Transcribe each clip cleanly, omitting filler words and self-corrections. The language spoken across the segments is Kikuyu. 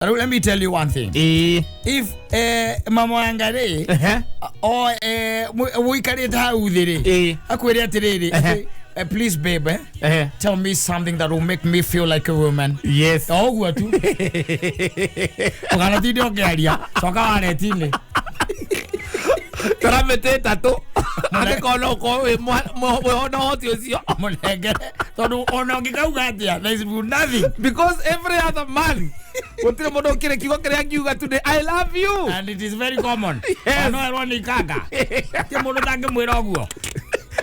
Let me tell you one thing. Ĩĩ. If mama Wangari o ũikarĩte hau thĩ rĩ, akwĩre atĩrĩrĩ, atĩ, please babe, tell me something that will make me feel like a woman. Yes. O ũguo tu. Ũkanatinde ũkĩaria, coka wareti-inĩ. Tora mĩtĩ ĩtatũ angĩkorwo no ũkorwo wĩ wĩho na ũhoti ũcio. Mũnengere tondũ ona ũngĩkauga atĩa, there is nothing. Because every other man, gũtirĩ mũndũ ũkĩrĩ kiugo kĩrĩa angiuga today, "I love you." And it is very common. Yes. No erwo nĩ ikanga, ti mũndũ ndangĩmwĩra ũguo.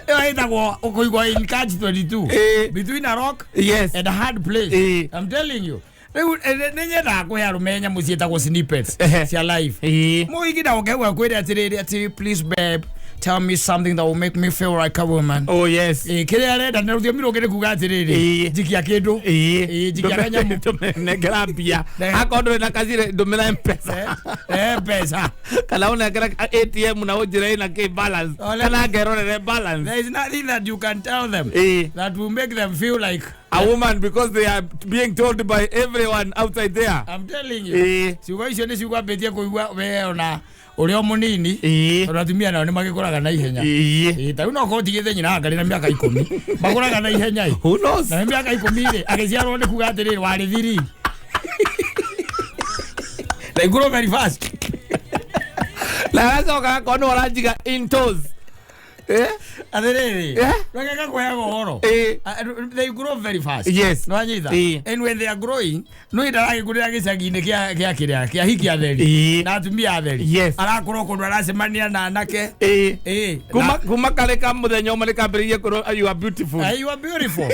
Ĩyo ĩtagwo ũkũigua in catch 22, between a rock and a hard place. I'm telling you, rĩu nĩ nyendaga kũhe arũme nyamũ ciĩtagwo snippets cia life. Mũhiki na ũkeigua kwĩre atĩrĩrĩ, atĩ, "Please babe, tell me something that will make me feel like a woman." Oh yes. Ĩ, kĩrĩa arenda na rũthiomi rũngĩ nĩ kuga atĩrĩrĩ, njikia kĩndũ. Ĩ, njikia kanyamũ. Nengera mbia. Akorwo ndũrĩ na kacirĩ, ndũmĩra M-Pesa. Mbeca. Kana ũnengera ATM na ũnjĩre ĩna kĩ balance. Ole. Kana ngerorere balance. There is nothing that you can tell them that will make them feel like a woman, because they are being told by everyone outside there. I'm telling you. Ciugo icio nĩ ciugo ambĩtie kũigua we ona ũrĩ o mũnini. Tondũ atumia nao nĩ magĩkũraga na ihenya. Ĩ, ta rĩu no korwo ũtigĩte nyina angarĩ na mĩaka 10, makũraga na ihenya ĩ. Who knows? Na nĩ mĩaka 10 rĩ, agĩciarwo nĩ kuga atĩrĩrĩ, warĩ thiri. They grow very fast. Na agacoka agakorwo nĩ ũranjiga in toes. Eh? Atĩrĩrĩ, reke ngakũheaga ũhoro. They grow very fast. Nĩwanyita? And when they are growing, no ndaragĩkũrĩra gĩcagi-inĩ kĩa kĩrĩa kĩa hiki atheri na atumia atheri. Arakũra kũndũ aracemania na anake. Kuma karĩ ka mũthenya ũmwe nĩ kambĩrĩirie kwĩrwo, "You are beautiful." You are beautiful.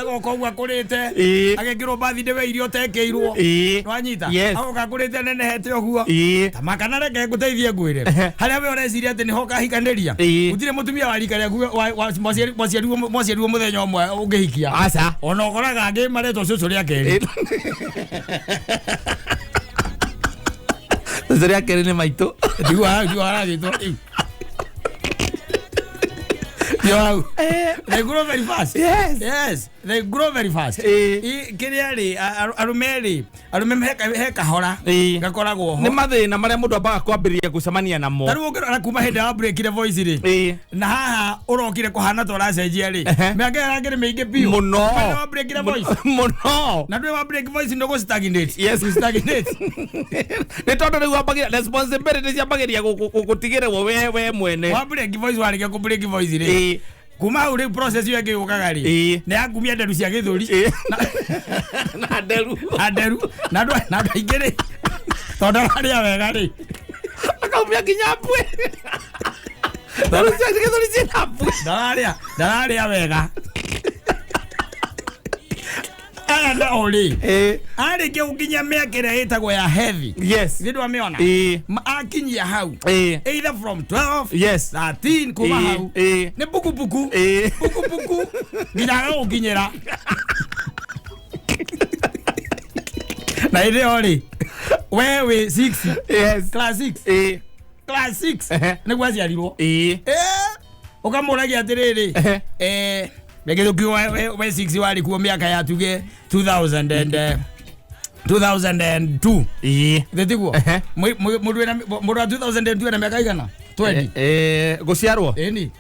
Agoka ũguo akũrĩte, agekĩrwo birthday we irio ũtekĩirwo. Nĩwanyita? Yes. Agoka akũrĩte nenehete ũguo. Tama kana reke ngũteithie ngwĩre, harĩa we ũreciria atĩ nĩho ũkahikanĩria, gũtirĩ mũtumia wa rika rĩaku mwaciarirwo mũthenya ũmwe ũngĩhikia. Aca. Ona ũkoraga angĩ maretwo cũcũ rĩa kerĩ. Cũcũ rĩa kerĩ nĩ maitũ. Ndigua hau, ndigua haragĩtwo rĩu. Ndio hau. They grow very fast. Yes, they grow very fast. Kĩrĩa rĩ, arũme rĩ, arũme he kahora gakoragwo ho. Nĩ mathĩna marĩa mũndũ ambaga kwambĩrĩria gũcemania namo. Ta rĩu ũngĩrora kuma hĩndĩ ya breakire voice rĩ, na haha ũrokire kũhana ta ũracenjia rĩ, mĩaka ĩyo ĩrangĩrĩ mĩingĩ biũ. Mũno. Kuma wa breakire voice. Mũno. Na ndũĩ wa break voice nĩ ũgũ stagnate. Yes. You stagnate. Nĩ tondũ rĩu wambagia responsibility ciambagĩria gũtigĩrĩrwo we mwene. Wa break voice, warĩkia kũ break voice rĩ, kuma hau rĩu process ĩyo ĩngĩ yũkaga rĩ, nĩ ya kumia nderu cia gĩthũri. Na nderu. Na nderu na andũ aingĩ rĩ, tondũ ndararĩa wega rĩ, akaumia nginya mbwe. Nderu cia gĩthũri ciĩna mbwe. Ndararĩa wega, aya nao rĩ, arĩkia gũkinyia mĩaka ĩrĩa ĩtagwo ya heavy, nĩ ndwamĩona? Akinyia hau, either from 12, 13, kuma hau nĩ pukupuku, pukupuku nginya agagũkinyĩra. Na hĩndĩ ĩyo rĩ, we wĩ 6, class 6, class 6, nĩguo aciarirwo. Ũkamũragia atĩrĩrĩ, reke tũkiuga we 6 warĩ kuo mĩaka ya tuge 2000 and 2002. Thĩtiguo? Mũndũ mũndũ wa 2002 ena mĩaka igana? 20. Gũciarwo? Ĩni.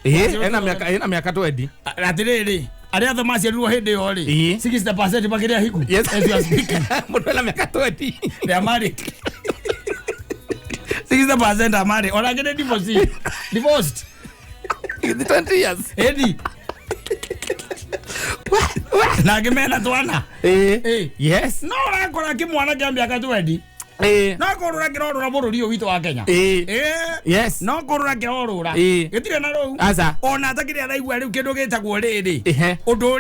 Ena mĩaka 20. Atĩrĩrĩ, arĩa othe maciarirwo hĩndĩ ĩyo rĩ, 60% makĩrĩ ahiku. As you are speaking, Mũndũ ena mĩaka 20. They are married. 60% are married. Ona angĩ nĩ divorcee, divorced. 20 years. Ĩni, na angĩ mena twana. No ũrakora kĩmwana kĩa mĩaka 20, no kũrũra kĩrorũra bũrũri ũyũ witũ wa Kenya. No kũrũra kĩrorũra. Gĩtirĩ na rũu. Aca. Ona atakĩrĩ araigua rĩu kĩndũ gĩtagwo rĩrĩ, ũndũ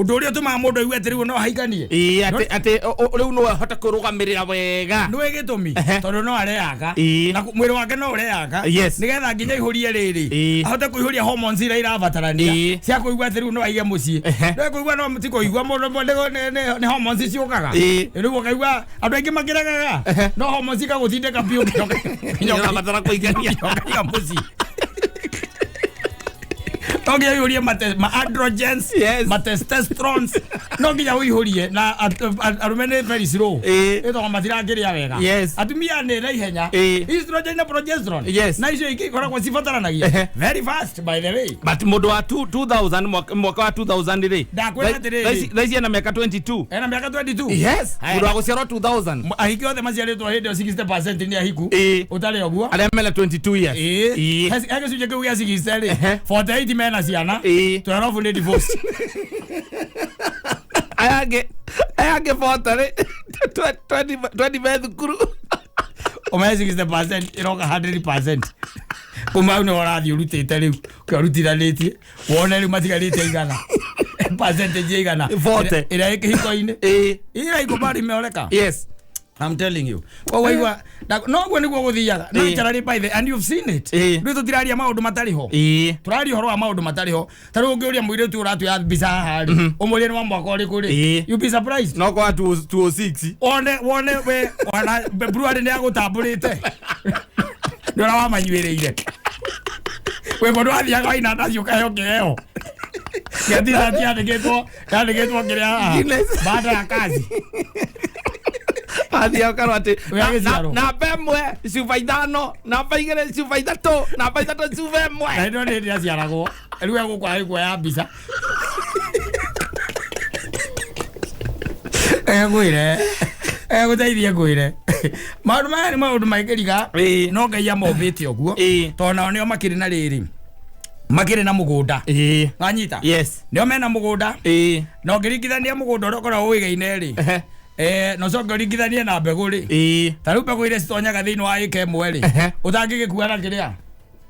ũrĩa ũtũmaga mũndũ aigue atĩ rĩu no haikanie. Ĩĩ, atĩ rĩu no ahote kũrũgamĩrĩra wega. Nĩwe gĩtũmi, tondũ no areyaka na mwĩrĩ wake no ũreyaka, nĩgetha nginya ihũrie rĩrĩ, ahote kũihũria hormones iria irabatarania cia kũigua atĩ rĩu no aige mũciĩ. Nĩwe kũigua no ti kũigua mũndũ nĩ hormones ciũkaga. Rĩu ũkaigua andũ aingĩ makĩregaga, no hormones ikagũtindĩka biũ nginya Nĩ ũrabatara kũigania. Ũkaiga mũciĩ. No nginya ũihũrie ma androgens, ma testosterones, no nginya ũihũrie na arũme nĩ very slow. Ĩtondũ matirakĩrĩa wega. Atumia nĩ na ihenya. Estrogen na progesterone. Na icio ingĩ ikoragwo cibataranagia. Very fast, by the way. But mũndũ wa 2000, mwaka wa 2000 rĩ, Ndakwĩra atĩrĩrĩ. thaa ici ena mĩaka 22. Ena mĩaka 22. Yes. Haya. Mũndũ wa gũciarwo 2000. Ahiki othe maciarĩtwo hĩndĩ ĩyo, 60% nĩ ahiku. Ũtarĩ ũguo. Arĩa mena 22 years. He gĩcunjĩ kĩu gĩa 60 rĩ, 48 mena ciana, 12 nĩ divorce. Aya angĩ 40 rĩ, 20 me thukuru. Ũmenye 60% ĩroka 100% kuma hau nĩ ũrathiĩ ũrutĩte rĩu ũkĩrutithanĩtie wone rĩu matigarĩte igana, percentage igana 40. Ĩrĩa ĩ kĩhiko-inĩ ira ikũbari meoreka. I'm telling you. Koguo igua no guo niguo gũthiaga. No naturally, by the and you've seen it. Rĩu tũtiraria maũndũ matarĩ ho. Tũraria ũhoro wa maũndũ matarĩ ho. Ta rĩu ũngĩũria mũirĩtu ũratuoya mbica haha rĩ, ũmũrie nĩ wa mwaka ũrĩkũ rĩ, you'd be surprised. No kwa 206. Wone we ona brewery nĩ agũtambũrĩte. Nĩ ũrĩa wamanyuĩrĩire. We mũndũ athiaga waina ndaci ũkaheo kĩheo. Gĩa t-shirt yandĩkĩtwo kĩrĩa haha. Guinness. Baada ya kazi. Athiĩ ũkarwo atĩ Wĩ agĩciarwo. Namba 1 cuba 5, namba 2 cuba 3, namba 3 cuba 1. Na ĩno nĩ hĩndĩ aciaragwo rĩu egũkwa agĩkuoya mbica egwĩre egũteithie ngwĩre maũndũ maya nĩ maũndũ maikĩriga. No Ngai amombĩte ũguo. Tondũ nao nĩo makĩrĩ na rĩrĩ, makĩrĩ na mũgũnda. Wanyita? Yes. Nĩo mena mũgũnda. Na ũngĩringithania mũgũnda ũrĩa ũkoragwo ũigaine rĩ, na ũcoke ũringithanie na mbegũ rĩ, ta rĩu mbegũ iria citonyaga thĩinĩ wa ĩka 1 rĩ, ũtangĩgĩkua na kĩrĩa,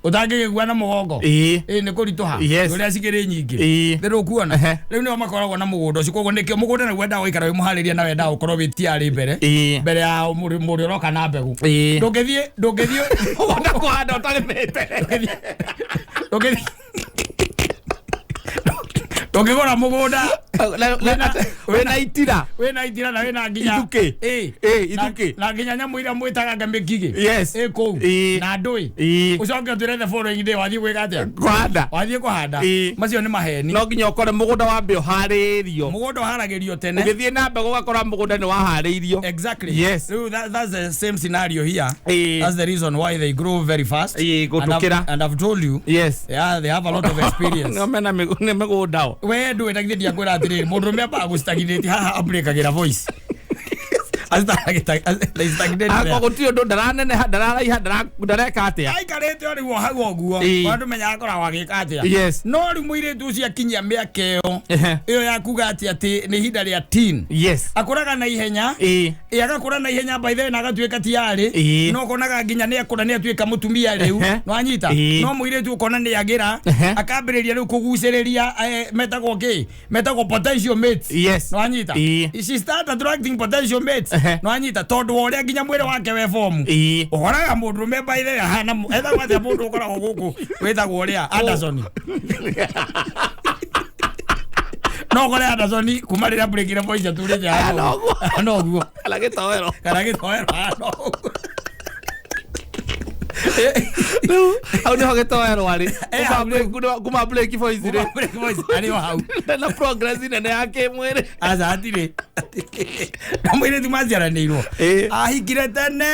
ũtangĩgĩkua na mũgongo, ĩ nĩ kũritũha. Ũrĩa cikĩrĩ nyingĩ. Rĩu ũkuona rĩu nĩo makoragwo na mũgũnda ũcio, koguo nĩkĩo mũgũnda nĩguo wendaga gũikara wĩ mũharĩrie na wendaga gũkorwo wĩ tiarĩ mbere mbere ya mũrĩ ũroka na mbegũ. Ndũngĩthiĩ Ũgũnda kũhanda ũtarĩmĩte. Ndũngĩgũra mũgũnda Wĩna itira. Wĩna itira na wĩna nginya Ithukĩ. Ithukĩ. Na nginya nyamũ iria mwĩtaga ngamĩkigĩ ĩ kũu na ndũĩ, ũcoke ũtwĩre the following day wathiĩ gwĩka atĩa? Kũhanda. Wathiĩ kũhanda. Macio nĩ maheni. No nginya ũkore mũgũnda wambe ũharĩrĩrio. Mũgũnda ũharagĩrio tene. Ũgĩthiĩ na mbegũ ũgakora mũgũnda nĩ waharĩirio. Exactly. Rĩu that's the same scenario here. That's the reason why they grow very fast. Gũtũkĩra. And I've told you, yeah, they have a lot of experience. Nĩo mena nĩ mĩgũnda o. We ndũĩ na githĩ ndiakwĩra atĩrĩrĩ, mũndũrũme ambaga gũstagnate haha abreakagĩra voice. Stagnate. Akorwo gũtirĩ ũndũ, ndaraneneha, ndararaiha, ndareka atĩa. Aikarĩte o rĩu o hau ũguo. Andũ menyaga akoragwo agĩka atĩa. No rĩu mũirĩtu ũcio akinyia mĩaka ĩyo ĩyo ya kuga atĩ nĩ ihinda rĩa teen, akũraga na ihenya. Ĩ agakũra na ihenya, by the way, na agatuĩka tiarĩ. No ũkonaga nginya nĩ akũra, nĩ atuĩka mũtumia rĩu. Nĩwanyita? No mũirĩtu ũkona nĩ agĩra, akambĩrĩria rĩu kũgucĩrĩria, metagwo kĩ, metagwo potential mates. Nĩwanyita? She start attracting potential mates. Nĩwanyita? Tondũ wa ũrĩa nginya mwĩrĩ wake we form, ũkoraga mũndũrũme, by the way, ahana etagwo atĩa mũndũ ũkoragwo gũkũ wĩtagwo ũrĩa Anderson, no ũkore Anderson kuma rĩrĩa breakire voice aturĩte Ahana ũguo. Ahana ũguo. Kana gĩtoero. Kana gĩtoero ahana ũguo. Rĩu hau nĩho gĩtoero arĩ. Hau Kuma break voice rĩ. Kuma break voice arĩ o hau. Na progress nene ya kĩmwĩrĩ. Aca hatirĩ na mũirĩtu maciaranĩirwo, ahikire tene.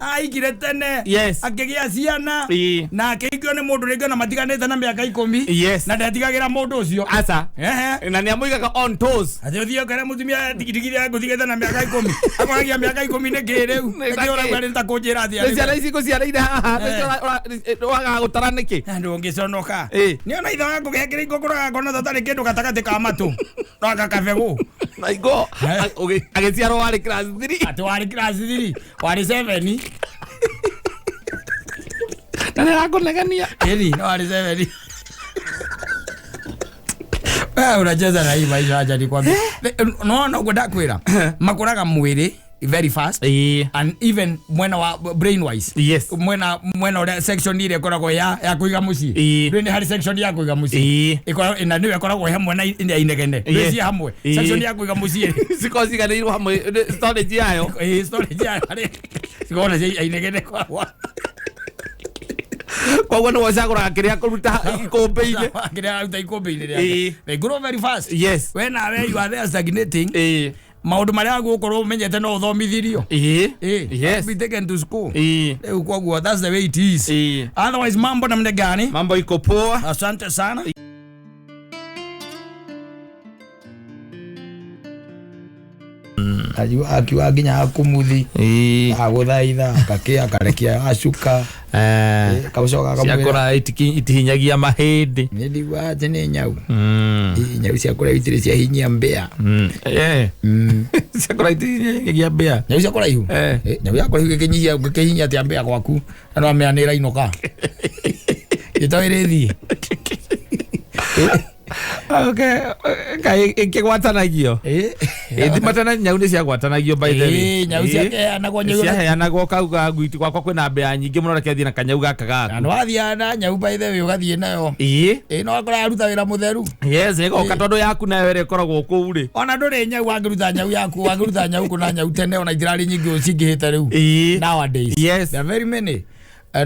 Ahikire tene, akĩgĩa ciana, na akĩhikio nĩ mũndũ rĩngĩ ona matiganĩte na mĩaka 10. Na ndetigagĩra mũndũ ũcio. Aca. Ehe. Na nĩ amũigaga on toes. Atĩ ũthiĩ ũkere mũtumia tigithia ngũtigĩte na mĩaka 10, akoragia mĩaka 10 nĩ kĩ rĩu? Nĩ nĩkĩ ũrauga nĩ ta kũnjĩra atĩa Nĩ rĩu? ciana ici ngũciarĩire haha. Wagaga gũtara nĩkĩ? Na ndũngĩconoka nĩ ona ithe waku gekĩrĩ ngũkũraga ngona ta tarĩ kĩndũ gatagatĩ ka matũ no agakabegũ. Na ingo agĩciarwo warĩ class 3. Atĩ warĩ class 3, warĩ 7. Na nĩ arakũnegenia. Ĩni no warĩ 7. Wewe unacheza na hii maisha, acha nikwambie. No no ndakwĩra makũraga mwĩrĩ very fast and even mwena wa brain wise, mwena ũrĩa section ĩrĩa ĩkoragwo ya kũiga mũciĩ. Rĩu nĩ harĩ section ya kũiga mũciĩ ĩkoragwo na nĩyo ĩkoragwo hamwe na ya inegene. Rĩu ciĩ hamwe, section ya kũiga mũciĩ. Cikorwo ciganĩirwo hamwe storage yayo. Storage yayo harĩ cikoragwo cia inegene kwa. Koguo nĩwe ũcagũraga kĩrĩa kũruta ikũmbĩ-inĩ. Kĩrĩa aruta ikũmbĩ-inĩ Ĩĩ. rĩake. They grow very fast. Yes. We nawe you are there stagnating. Ĩĩ. Maũndũ marĩa gũkorwo ũmenyete no ũthomithirio. Ĩĩ. Ĩĩ. Yes. Be taken to school. Ĩĩ. Rĩu koguo that's the way it is. Ĩĩ. Otherwise mambo namna gani? Mambo iko poa. Asante sana. Ajua akiwa nginya akumuthi Ĩĩ. agũthaitha akakia akarekia acuka Eh. kaũcoka akamwĩra Ciakũra itihinyagia mahĩndĩ. nĩ ndigua atĩ nĩ nyau. Mm. Ĩ, nyau cia kũraihu itirĩ ciahinyia mbĩa. Eh. Ciakũra itihinyagia mbĩa. Nyau cia kũraihu. Eh. Ĩ, nyau ya kũraihu ĩkĩnyihia ĩkĩhinyia atĩa mbĩa gwaku na no amĩa nĩ ĩrainũka ĩto ĩrĩthiĩ. Okay. Kaĩ ĩkĩgwatanagio. Ĩthima tene nyau nĩ ciagwatanagio by the way. Ĩ, nyau Ĩ. ciakeanagwo nyau Ciaheanagwo kauga gwitũ gwakwa kwĩna mbĩa nyingĩ mũno reke thiĩ na kanyau gaka na gaku. nĩ wathiaga na nyau by the way ũgathiĩ nayo. Ĩĩ. Ĩ, no akora aruta wĩra mũtheru. Yes, ĩgoka tondũ yaku nayo ĩrĩa ĩkoragwo kũu rĩ. Ona ndũrĩ nyau wangĩruta nyau yaku wangĩruta nyau kũna nyau tene ona itirarĩ nyingĩ ũũ cingĩhĩte rĩu. Ĩĩ. Nowadays. Yes. There are very many.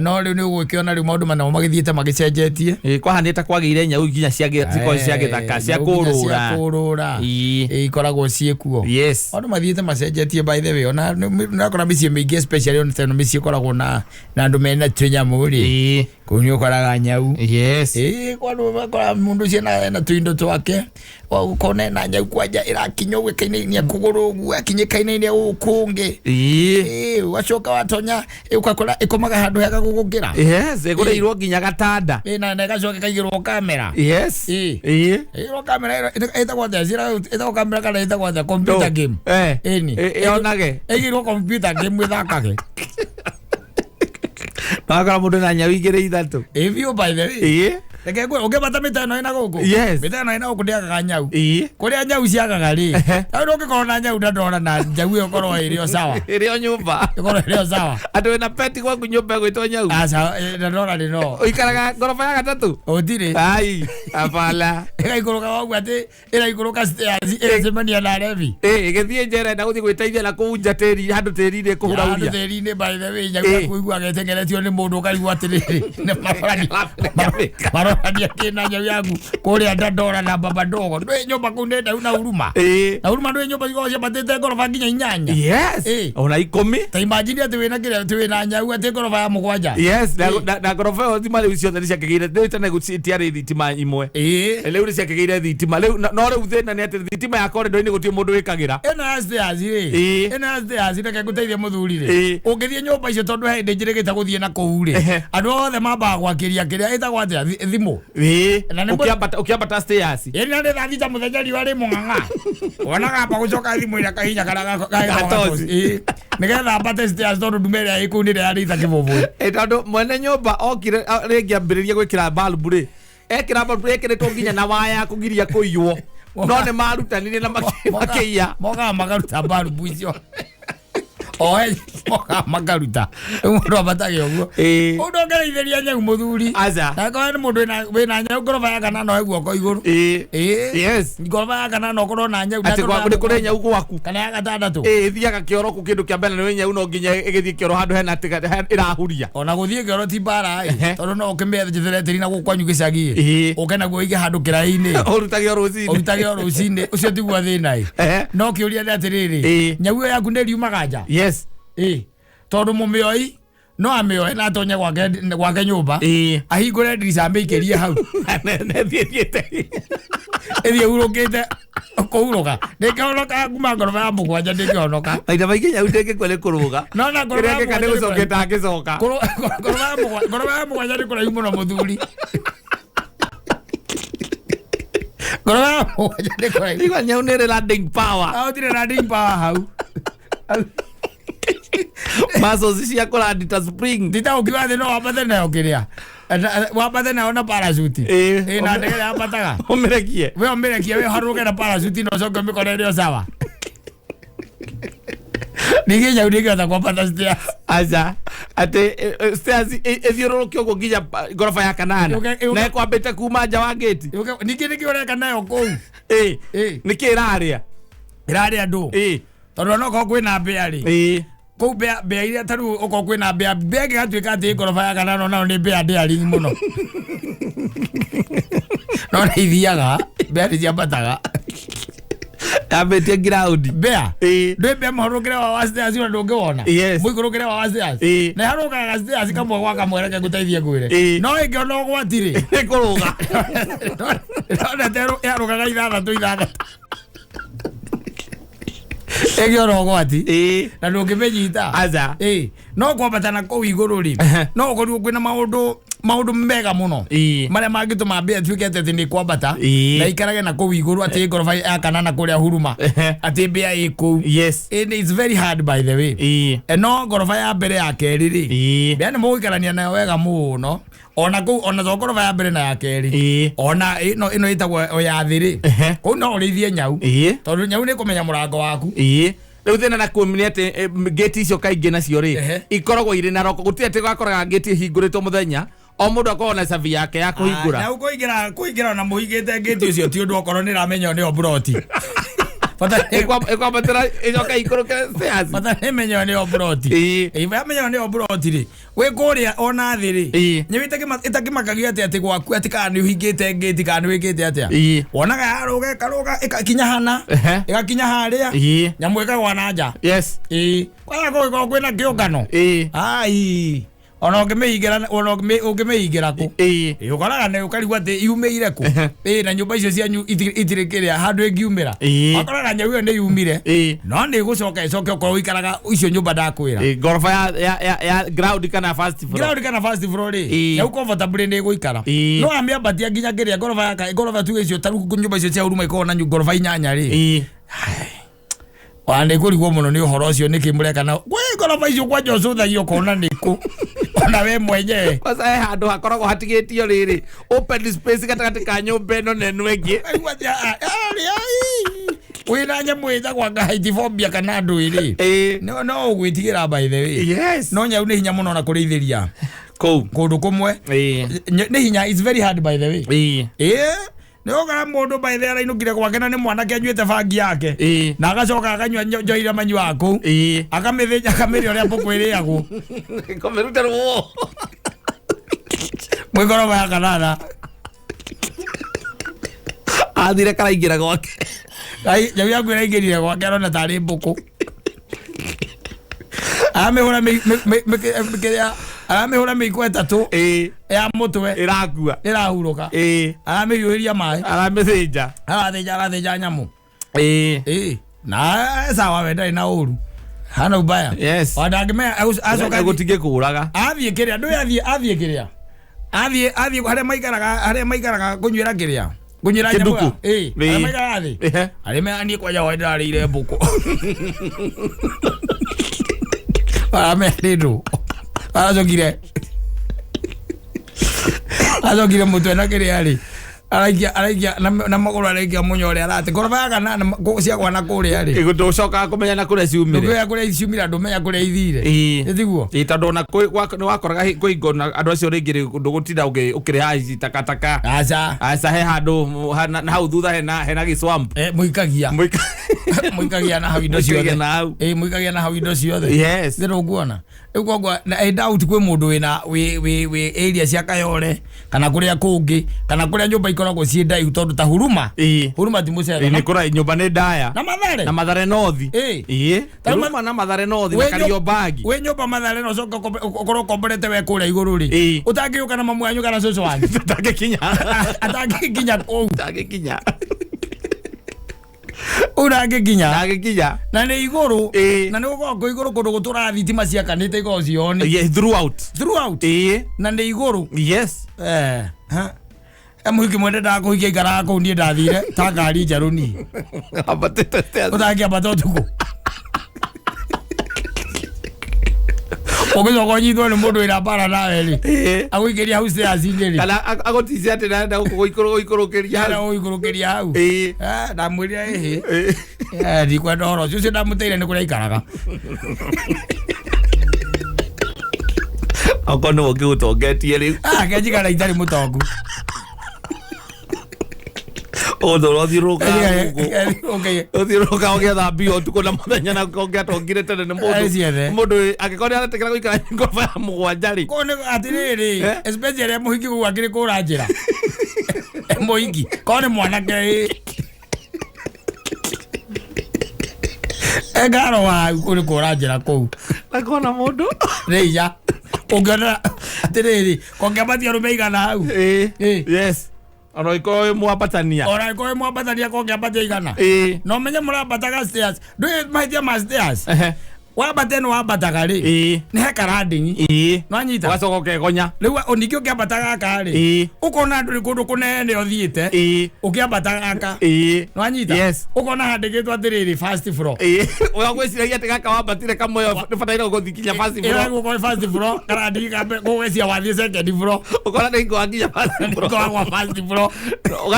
No rĩu nĩ ũgũkĩona rĩu maũndũ manao magĩthiĩte magĩcenjetie. Ĩĩ, kwahanĩte kwagĩire nyau nginya cia cikorwo cia gĩthaka cia Nyau nginya cia kũrũra. kũrũra. Ĩĩ. Ĩ, ikoragwo ciĩkuo. Yes. Maũndũ mathiĩte macenjetie by the way ona nĩũrakora mĩciĩ mĩingĩ especially ona teno mĩciĩ ĩkoragwo na andũ mena tũnyamũ rĩ. Ĩĩ. Kũu nĩ ũkoraga nyau. Yes. Ĩĩ, kwa andũ makora mũndũ ũcio ena tũindo twake ũkona ena nyau kwanja ĩrakinya ũguo ĩkainainia kũgũrũ ũguo akinya ĩkainainia gũkũ kũngĩ. Ĩĩ. Ĩĩ, ũgacoka watonya ĩ, ũgakora ĩkomaga handũ hega gũgũkĩra. Yes, ĩgũrĩirwo nginya gatanda. Ĩ, na ĩgacoka ĩkaigĩrwo kamera. Yes. Ĩĩ. Ĩĩ. Ĩigĩrwo kamera ĩno ĩtagwo atĩa? Ĩtagwo kamera kana ĩtagwo atĩa? Computer game. Eh. Ĩni. Ĩonage. Ĩigĩrwo computer game ĩthakage. Wakora mũndũ na nyau igĩrĩ ithatũ. Ĩ biũ by the way. Ĩĩ. Reke ngwĩre ũngĩbata mĩta ĩno ĩna gũkũ. Yes. Mĩta ĩno ĩna gũkũ ndĩagaga nyau. Ĩĩ. Kũrĩa nyau ciagaga rĩ. Ehe. Rĩu ũngĩkorwo na nyau ndandora na nyau ĩyo ĩkorwo ĩrĩ o sawa. Ĩrĩ o nyũmba. Ĩkorwo ĩrĩ o sawa. Andũ wĩna peti gwaku nyũmba ĩgwĩtwo nyau. Aca ndandora rĩ no. Ũikaraga ngoroba ya gatatũ. Gũtirĩ. Ai, abala. Ĩgaikũrũka waguo atĩ ĩraikũrũka stairs ĩgacemania na rebi. Ĩĩ, ĩgĩthiĩ njera na gũthiĩ gwĩteithia na kũu nja tĩri handũ tĩri-inĩ Handũ kũhurauria. tĩri-inĩ by the way nyau Ĩĩ. yaku ĩiguaga ĩtengeretio nĩ mũndũ ũkaigua atĩrĩrĩ nĩ marorania kĩna nyau yaku kũrĩa ndandora na baba ndogo ndwĩ nyũmba kũu nĩ ndau na huruma. Ĩĩ. Na huruma ndwĩ nyũmba ikoragwo ciambatĩte ngoroba nginya 8. Yes. Ĩĩ. Ona 10. Ta imagine atĩ wĩna kĩrĩa atĩ wĩna nyau atĩ ngoroba ya 7. Yes, Ĩĩ. na ngoroba ĩyo thima rĩu ciothe nĩ ciakĩgĩire rĩu tene itiarĩ thitima imwe. Ĩĩ. Rĩu nĩ ciakĩgĩire thitima rĩu no rĩu thĩna nĩ atĩ thitima ya corridor-inĩ gũtirĩ mũndũ wĩkagĩra. Ĩno ya stairs rĩ. Ĩĩ. Ĩno ya stairs reke ngũteithie mũthuri rĩ. Ĩĩ. Ũngĩthiĩ nyũmba icio tondũ he hĩndĩ njĩrĩgĩte gũthiĩ na kũu rĩ. Ehe. Andũ othe mambaga gwakĩria kĩrĩa ĩtagwo atĩa thimũ. Ĩĩ. Na nĩ Ũkĩambata stairs. Ĩni na nĩ thaa thita mũthenya riũa rĩ mũng'ang'a. Wonaga amba gũcoka thimũ ĩrĩa kahinya karĩa Gatoci. Ĩĩ. Nĩgetha ambate stairs tondũ ndume ĩrĩa ĩ kũu nĩ ĩrĩa yarĩita kĩbũbũĩ. Ĩ, tondũ mwene nyũmba okire rĩngĩ ambĩrĩria gwĩkĩra balbu rĩ ekĩra balbu ĩkĩrĩtwo nginya na waya ya kũgiria kũiywo no nĩ marutanire na makĩiya. Mokaga makaruta mbarubu icio. Oe mokaga makaruta. Rĩu mũndũ ambatage ũguo. Ĩĩ. Ũndũ ũngĩrĩithĩria nyau mũthuri. Aca. Na akorwo nĩ mũndũ wĩna nyau ngoroba ya kanana oe guoko igũrũ. Ĩĩ. Ĩĩ. Yes. Ngoroba ya kanana ũkorwo na nyau. Atĩ gwaku nĩ kũrĩ nyau gwaku. Kana ya gatandatũ. Ĩĩ, ĩthiaga kĩoro kũ kĩndũ kĩa mbere nĩ nyau no nginya ĩgĩthiĩ kĩoro handũ hena ĩrahuria. Ona gũthiĩ kĩoro ti mbara ĩ. Ehe. Tondũ no ũkĩmĩethere tĩri na gũkũ kwanyu gĩcagi ĩ. Ĩĩ. Ũke naguo ũige handũ kĩraĩ-inĩ. Ũrutage o rũcinĩ. Ũrutage o rũcinĩ. Ũcio tiguo thĩna ĩ. Ehe. No kĩũria nĩ atĩrĩrĩ. Ĩĩ. Nyau ĩyo yaku nĩ ĩriumaga nja. Yes. Ĩĩ. Tondũ mũmĩoi no amĩoe na atonye gwake nyũmba. Ĩĩ. Ahingũre ndirica amĩikĩrie hau. Nethiĩ thiĩte. Ĩthiĩ hurũkĩte kũhurũka. Ndĩngĩhonoka kuma ngoroba ya 7 ndĩngĩhonoka. Maita maingĩ nyau ndĩngĩkua nĩ kũrũga. No na ngoroba Kĩrĩa ya ĩngĩka nĩ 7 nĩ gũcoka kũraihu. ĩtangĩcoka. Ngoroba ya 7 nĩ kũraihu mũno mũthuri. Ngoroba ya 7 nĩ kũraihu. Igua nyau nĩ ĩrĩ landing power. Ahotire landing power hau. Muscles cia kũrandi ta spring. Nditaũkiuga atĩ no wambate nayo kĩrĩa. Wambate nayo na parachute. Ĩĩ. Ĩĩ na ndege yambataga. Ũmĩrekie. We ũmĩrekie we ũharũrũke na parachute na ũcoke ũmĩkore ĩrĩ o sawa. Ningĩ nyau ndĩngĩhota kwambata stairs. Aca. Atĩ stairs ĩthiũrũrũke ũguo nginya ngoroba ya kanana. Na ĩkwambĩte kuma nja wa gate. Ningĩ nĩkĩ ũreka nayo kũu? Ĩĩ. Ĩĩ. Nĩkĩ ĩrarĩa? Ĩrarĩa ndũ. Ĩĩ. Tondũ onokorwo kwĩna mbĩa rĩ. Ĩĩ. Kũu mbĩa, mbĩa iria ta rĩu okorwo kwĩna mbĩa, mbĩa ĩngĩgatuĩka atĩ ĩ ngoroba ya kanana nayo nĩ mbĩa daring mũno. No nĩ ithiaga, mbĩa nĩ ciambataga. Yambĩtie ngiraũndi. Mbĩa. Ĩĩ. Ndwĩ mbĩa mũharũrũkĩre wa stairs ona ndũngĩwona. Yes. Mũikũrũkĩre wa stairs. Ĩĩ. Na ĩharũrũkaga stairs kamwe gwa kamwe reke ngũteithie ngwĩre. Ĩĩ. No ĩngĩona ũgwati rĩ. Nĩ kũrũga. Ndona ta ĩharũkaga ithathatũ ithathatũ. Ĩngĩona ũgwati. Ĩĩ. Na ndũngĩmĩnyita. Aca. Ĩĩ. No kwambata na kũu igũrũ rĩ. No ũkorirwo kwĩna maũndũ maũndũ mega mũno. Ĩĩ. Marĩa mangĩtũma mbĩa ĩtuĩke atĩ nĩ kwambata. Ĩĩ. Na ikarage na kũu igũrũ atĩ ngoroba ya kanana kũrĩa huruma. Atĩ mbĩa ĩ kũu. Yes. And it's very hard by the way. Ĩĩ. No ngoroba ya mbere ya kerĩ rĩ. Ĩĩ. Mbĩa nĩ mũgũikarania nayo wega mũno. Ona kũu ona to ngoroba ya mbere na ya kerĩ. Ĩĩ. Ona ĩno ĩno ĩtagwo o ya thĩ rĩ. Kũu no ũrĩithie nyau. Ĩĩ. Tondũ nyau nĩ ĩkũmenya mũrango waku. Ĩĩ. Rĩu thĩna na kuo nĩ atĩ ngĩti icio kaingĩ nacio rĩ Ehe. ikoragwo irĩ na roko gũtirĩ atĩ wakoraga ngĩti ĩhingũrĩtwo mũthenya o mũndũ akoragwo na cabi yake ya kũhingũra. Nyau kũingĩra kũingĩra ona mũhingĩte ngĩti ũcio ti ũndũ okorwo nĩ ĩramenywo nĩyo mburoti. Bata Ĩkwambatĩra ĩcoke ĩikũrũke stairs. bata nĩ ĩmenywo nĩyo mburoti. Ĩĩ. Ĩĩ yamenywo nĩyo mburoti rĩ. Wĩ kũrĩa ona thĩ rĩ. Ĩĩ. Nyau ĩtakĩmakagio atĩ atĩ gwaku atĩ kana nĩ ũhingĩte ngĩti kana nĩ wĩkĩte atĩa. Ĩĩ. Wonaga yarũga ĩkarũga ĩgakinya hana. Ehe. Ĩgakinya harĩa. Ĩĩ. Nyamũ ĩkagwa na nja. Yes. Ĩĩ. Kwaya kũngĩkorwo kwĩna kĩũngano. Ĩĩ. Ai. Ona ũngĩmĩhingĩra ona ũngĩmĩhingĩra kũ. Ĩĩ. Ĩĩ, ũkoraga nĩ ũkarigwo atĩ yumĩire kũ. Ĩĩ, na nyũmba icio cianyu itirĩ kĩrĩa handũ ĩngiumĩra. Ĩĩ. Ũkoraga nyau ĩyo nĩ yumire. Ĩĩ. No nĩ ĩgũcoka ĩcoke okorwo ũikaraga icio nyũmba ndakwĩra. Ĩĩ, ngoroba ya ground kana first floor. Ground kana first floor rĩ. Ĩĩ. Nyau comfortably nĩ ĩgũikara. Ĩĩ. No amĩambatia nginya kĩrĩa ngoroba ya ngoroba tuge icio ta rĩu nyũmba icio cia huruma ikoragwo na ngoroba inyanya rĩ. Ĩĩ. Ona nĩ kũrigwo mũno nĩ ũhoro ũcio nĩkĩ mũreka na kwĩ ngoroba icio kwanja ũcũthagia ũkona nĩkũ. Ona we mwenyewe. Kwanza he handũ hakoragwo hatigĩtio rĩrĩ open space gatagatĩ ka nyũmba ĩno na ĩno ĩngĩ. Ũkaigua atĩ, wĩna nyamũ ĩtagwo anga haitiphobia kana ndũĩ rĩ. Ĩĩ. No no ũgwĩtigĩra by the way. Yes. No nyau nĩ hinya mũno na kũrĩithĩria Kũu. kũndũ kũmwe. Ĩĩ. Nĩ hinya, it's very hard by the way. Ĩĩ. Ĩĩ. Nĩ ũkora mũndũ by the way arainũkire gwake na nĩ mwanake anyuĩte bangi yake. Ĩĩ. Na agacoka akanyua njohi iria manyuaga kũu. Ĩĩ. Akamĩthĩnja akamĩrĩa ũrĩa mbũkũ ĩrĩagwo. Kũmĩruta rũo. Mwĩngoroba ya kanana. Athire karaingĩra gwake. Ai, nyau yaku ĩraingĩrire gwake arona tarĩ mbũkũ. Aramĩhũra kĩrĩa aramĩhũra mĩiko ĩtatũ Ĩĩ. ya mũtwe Ĩrakua. ĩrahurũka. Ĩĩ. Aramĩhiũhĩria maĩ. Aramĩthĩnja. Arathĩnja arathĩnja nyamũ. Ĩĩ. Ĩĩ. Na sawa we ndarĩ na ũru. Hana ubaya. Yes. Ona ndangĩmenya acoka Gũtingĩkũraga. athiĩ kĩrĩa ndũĩ athiĩ athiĩ kĩrĩa. Athiĩ athiĩ harĩa maikaraga harĩa maikaraga kũnyuĩra kĩrĩa. Kũnyuĩra nyamũ. Kĩnduku. Ĩĩ. Ĩĩ. Harĩa maikaraga thĩ. Ehe. Arĩa mea niĩ kwanja hwaĩ ndĩrarĩire mbũkũ. Aramea nĩ ndũ. Aracokire. Acokire mũtwe na kĩrĩa rĩ. Araikia araikia na magũrũ araikia mũnya ũrĩa arate. Ngoroba ya kanana ciagwa na kũrĩa rĩ. Ndũcokaga kũmenya na kũrĩa ciumire. Ndũkĩoya kũrĩa ciumire ndũmenya kũrĩa ithire. Ĩĩ. Ĩtiguo? Ĩĩ, tondũ ona nĩ wakoraga kwĩ hingo na andũ acio rĩngĩ rĩ ndũgũtinda ũkĩrĩha ici takataka. Aca. Aca he handũ na hau thutha hena gĩswamp. Mũikagia. Mũikagia na hau indo Mũikagia ciothe. na hau. Ĩĩ, mũikagia na hau indo ciothe. Yes. Nĩ ndũkuona. Rĩu koguo na I doubt kwĩ mũndũ wĩna wĩ wĩ wĩ area cia Kayole kana kũrĩa kũngĩ kana kũrĩa nyũmba ikoragwo ciĩ ndaihu tondũ ta Huruma. Ĩĩ. Huruma ti mũcere. Ĩĩ, nĩ kũra nyũmba nĩ ndaya. Na Mathare. Na Mathare North. Ĩĩ. Ĩĩ. Ta rĩu Huruma na Mathare North na Wĩ Kariobangi. wĩ nyũmba Mathare na ũcoke ũkorwo ũkomborete we kũrĩa igũrũ rĩ. Ĩĩ. Ũtangĩũka na mamu wanyu kana cũcũ wanyu. Tũtangĩkinya. Atangĩkinya kũu. Tũtangĩkinya. Ũrangĩkinya. Ndangĩkinya. Na nĩ igũrũ. Ĩĩ. Na nĩ gũkoragwo kwĩ igũrũ kũndũ gũtũraga thitima ciakanĩte ikoragwo cioni. Yeah, throughout. Throughout. Ĩĩ. Na nĩ igũrũ. Yes. Ha. Mũhiki mwende ndakũhikia ikaraga kũu niĩ ndathire ta ngari njerũ niĩ. Ambatĩte stairs. Ũtangĩambata ũtukũ. Ũgĩcoka ũnyitwo nĩ mũndũ wĩna mbara nawe rĩ. Ĩĩ. Agũikĩria hau stairs-inĩ rĩ. Kana agũticia atĩ ndarenda gũikũrũkĩria Kana hau. ũikũrũkĩria hau. Ĩĩ. Ndamwĩrire ĩhĩ. Ĩĩ. Ndikwenda ũhoro ũcio. Ũcio ndamũteire nĩ kũrĩa aikaraga. Okorwo nĩwe ũngĩgũtongetie rĩu. Kenjikara itarĩ mũtongu. Ũthiũrũrũka gũkũ. Ũthiũrũrũka ũgĩetha mbia ũtukũ na mũthenya na ũngĩatongire tene nĩ mũndũ. Ciethe. Mũndũ angĩkorwo nĩ aretĩkĩra gũikara ngoroba ya 7 rĩ. Kũu nĩ atĩrĩrĩ, Eh? especially arĩa mũhiki kũu akĩrĩ kũra njĩra. Mũhiki korwo nĩ mwanake ĩ. Engaro wa kũu nĩ kũra njĩra kũu. Na kona mũndũ. Rĩiya ũngĩona atĩrĩrĩ, kongĩambatia arũme igana hau. Ĩĩ. Ĩĩ. Yes. Ona ũngĩkorwo wĩ mwambatania. Ona ĩkorwo mwambatania kongĩambatia igana. Ĩĩ. Na ũmenye mũrambataga stairs. Ndũĩ mahĩtia ma stairs. Ehe. Wambata ĩno wambataga rĩ. Ĩĩ. Nĩ he karanding. Ĩĩ. Nĩwanyita? Ũgacoka ũkegonya. Rĩu ningĩ ũkĩambata gaka rĩ. Ĩĩ. Ũkona andũ nĩ kũndũ kũnene ũthiĩte. Ĩĩ. Ũkĩambata gaka. Ĩĩ. Nĩwanyita? Yes. Ũkona handĩkĩtwo atĩrĩrĩ first floor. Ĩĩ. Ũgagwĩciragia atĩ gaka wambatire kamwe nĩbataire gũthiĩ nginya first Ĩyo floor. ĩgũkorwo first floor, karandingi ka mbere, gũgwĩcia wathiĩ second floor. Ũkona nĩ hingo wakinya first floor. Ũkoragwo first floor.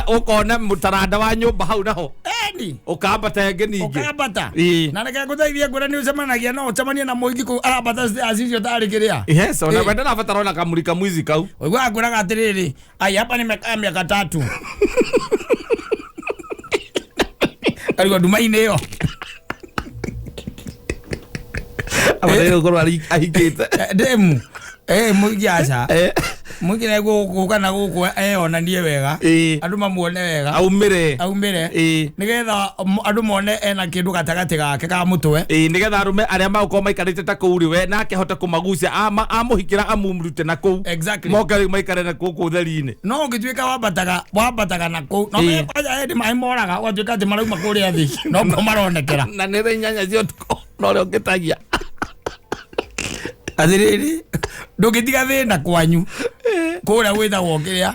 Ũkona mũtaranda wa nyũmba hau naho. Eni. Ũkambata ĩngĩ ningĩ. Ũkambata. Ĩĩ. Na reke ngũteithie ngwĩre nĩ ũcemanagia no ũcemanie na mũingĩ kũu arambata stairs icio tarĩ kĩrĩa. Yes, ona Ĩĩ. wenda nabatara ona kamurika mwizi kau. Ũiguaga ngwĩraga atĩrĩrĩ, ai hapa nimekaa miaka 3. Karigwo nduma-inĩ ĩyo. Abataire gũkorwo ahikĩte. Ndemu. Mũingĩ aca. Eh. Mũingĩ nĩ gũka na gũkũ eyonanie wega. Ĩĩ. Andũ mamuone wega. Aumĩre. Aumĩre. Ĩĩ. Nĩgetha andũ mone ena kĩndũ gatagatĩ gake ka mũtwe. Ĩĩ, nĩgetha arũme arĩa magũkorwo maikarĩte ta kũu rĩ, we nake ahote kũmagucia amũhikĩra amumrute na kũu. Exactly. Moke rĩu maikare na kũu ũtheri-inĩ. No ũngĩtuĩka wambataga na kũu. No Ĩĩ. kwanja hĩndĩ maĩ moraga ũgatuĩka atĩ marauma kũrĩa thĩ. No kuo maronekera. Na nĩ thaa 8 cia ũtukũ na ũrĩa ũngĩtagia. Atĩrĩrĩ, ndũngĩtiga thĩna kwanyu. Kũrĩa gwĩtagwo kĩrĩa,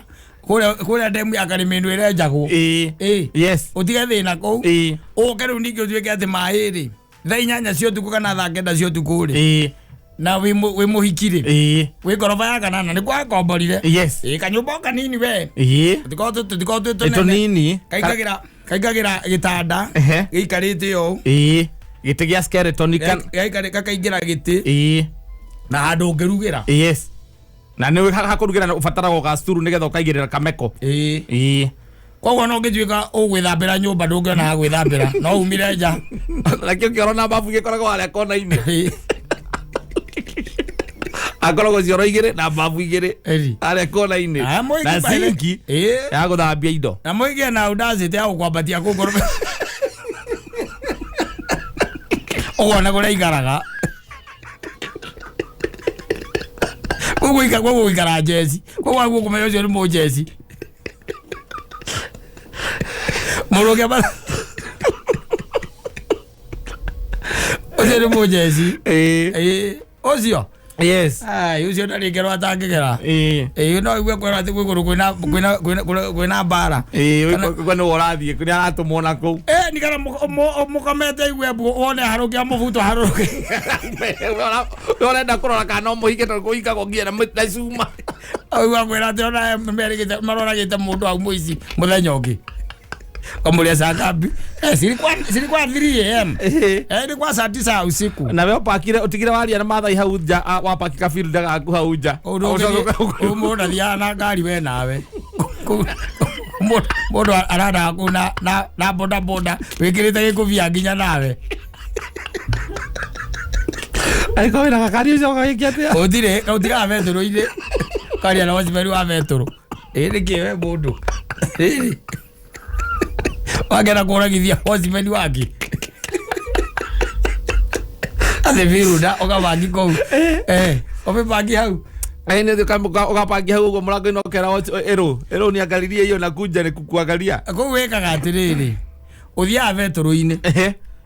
kũrĩa ndemu ya Karĩmĩnũ ĩrenjagwo. Ĩĩ. Ĩĩ. Yes. Ũtige thĩna kũu. Ĩĩ. Ũke rĩu ningĩ ũtuĩke atĩ maĩ rĩ, thaa 8 cia ũtukũ kana thaa 9 cia ũtukũ rĩ. Ĩĩ. Na wĩ mũhiki rĩ. Ĩĩ. Wĩ ngoroba ya 8 nĩ kwakomborire. Yes. Ĩĩ, kanyũmba o kanini we. Ĩĩ. Tũtikoragwo twĩ Nĩ tũnene. tũnini. Kaingagĩra gĩtanda. Ehe. Gĩikarĩte ũũ. Ĩĩ. Gĩtĩ gĩa skeleton Gakaingĩra gĩtĩ. Ĩĩ. Na handũ ũngĩrugĩra. Yes. Na nĩ hakũrugĩra ũbataraga gacuru nĩgetha ũkaigĩrĩra kameko. Ĩĩ. Ĩĩ. Koguo no ũngĩtuĩka ũgwĩthambĩra nyũmba ndũngĩona ha gwĩthambĩra. No umire nja. Nakĩo kĩoro na babu gĩkoragwo harĩa kona-inĩ. Ĩĩ. Akoragwo cioro 2 na babu 2. Ĩri. Harĩa kona-inĩ. Aya, mũingĩ Na by the- sinki Ĩĩ. ya gũthambia indo. Na mũingĩ na audacity ya gũkwambatia kũu ngoroba. Ũkona kũrĩa aikaraga. Kũu gũikara njeci. Kũu waguo kũmenya ũcio nĩ mũnjeci. Mũndũ ũngĩambata ũcio nĩ mũnjeci. Ĩĩ. Ĩĩ. Ũcio. Yes. Ai, ũcio ndarĩ ngero atangĩgera. Ĩĩ. Ĩĩ, no igue kwĩrwo atĩ gwĩ kũndũ kwĩna mbara. Ĩĩ, ũigua nĩwe ũrathiĩ, nĩ aratũmwo na kũu. Ĩĩ, nĩ kana mũkomete igue mbu, wone harũke amũbuto harũke. We ũrenda kũrora kana no mũhike tondũ kũhikagwo nginya na cuma. Ũigua kwĩra atĩ ona merĩgĩte maroragĩte mũndũ hau mũici mũthenya ũngĩ. Kamũria saa ngapi? Zilikuwa 3 AM. Ilikuwa saa 9 usiku. Na we ũpakire ũtigire waria na Maathai hau nja, wapaki kabilda gaku hau nja. Mũndũ athiaga na ngari we nawe. Mũndũ aradaga kũu na boda boda wĩkĩrĩte gĩkũbia nginya nawe. Angĩkorwo wĩna gakari ũcio ũgagĩkia atĩa? Gũtirĩ, gũtiraga betũrũ-inĩ. Karia na watchman wa betũrũ. Ĩĩ nĩkĩ we mũndũ? Rĩrĩ. Wagera kũragithia watchman wake. Atĩ biruda ũgabangi kũu. Ũmĩbangi hau. Nĩ ũgabangi hau ũguo mũrango-inĩ ũkera ĩrũ, ĩrũ niangalirie hiyo na kunja nĩ kukuangalia. Kũu wĩkaga atĩrĩrĩ, ũthiaga betũrũ-inĩ.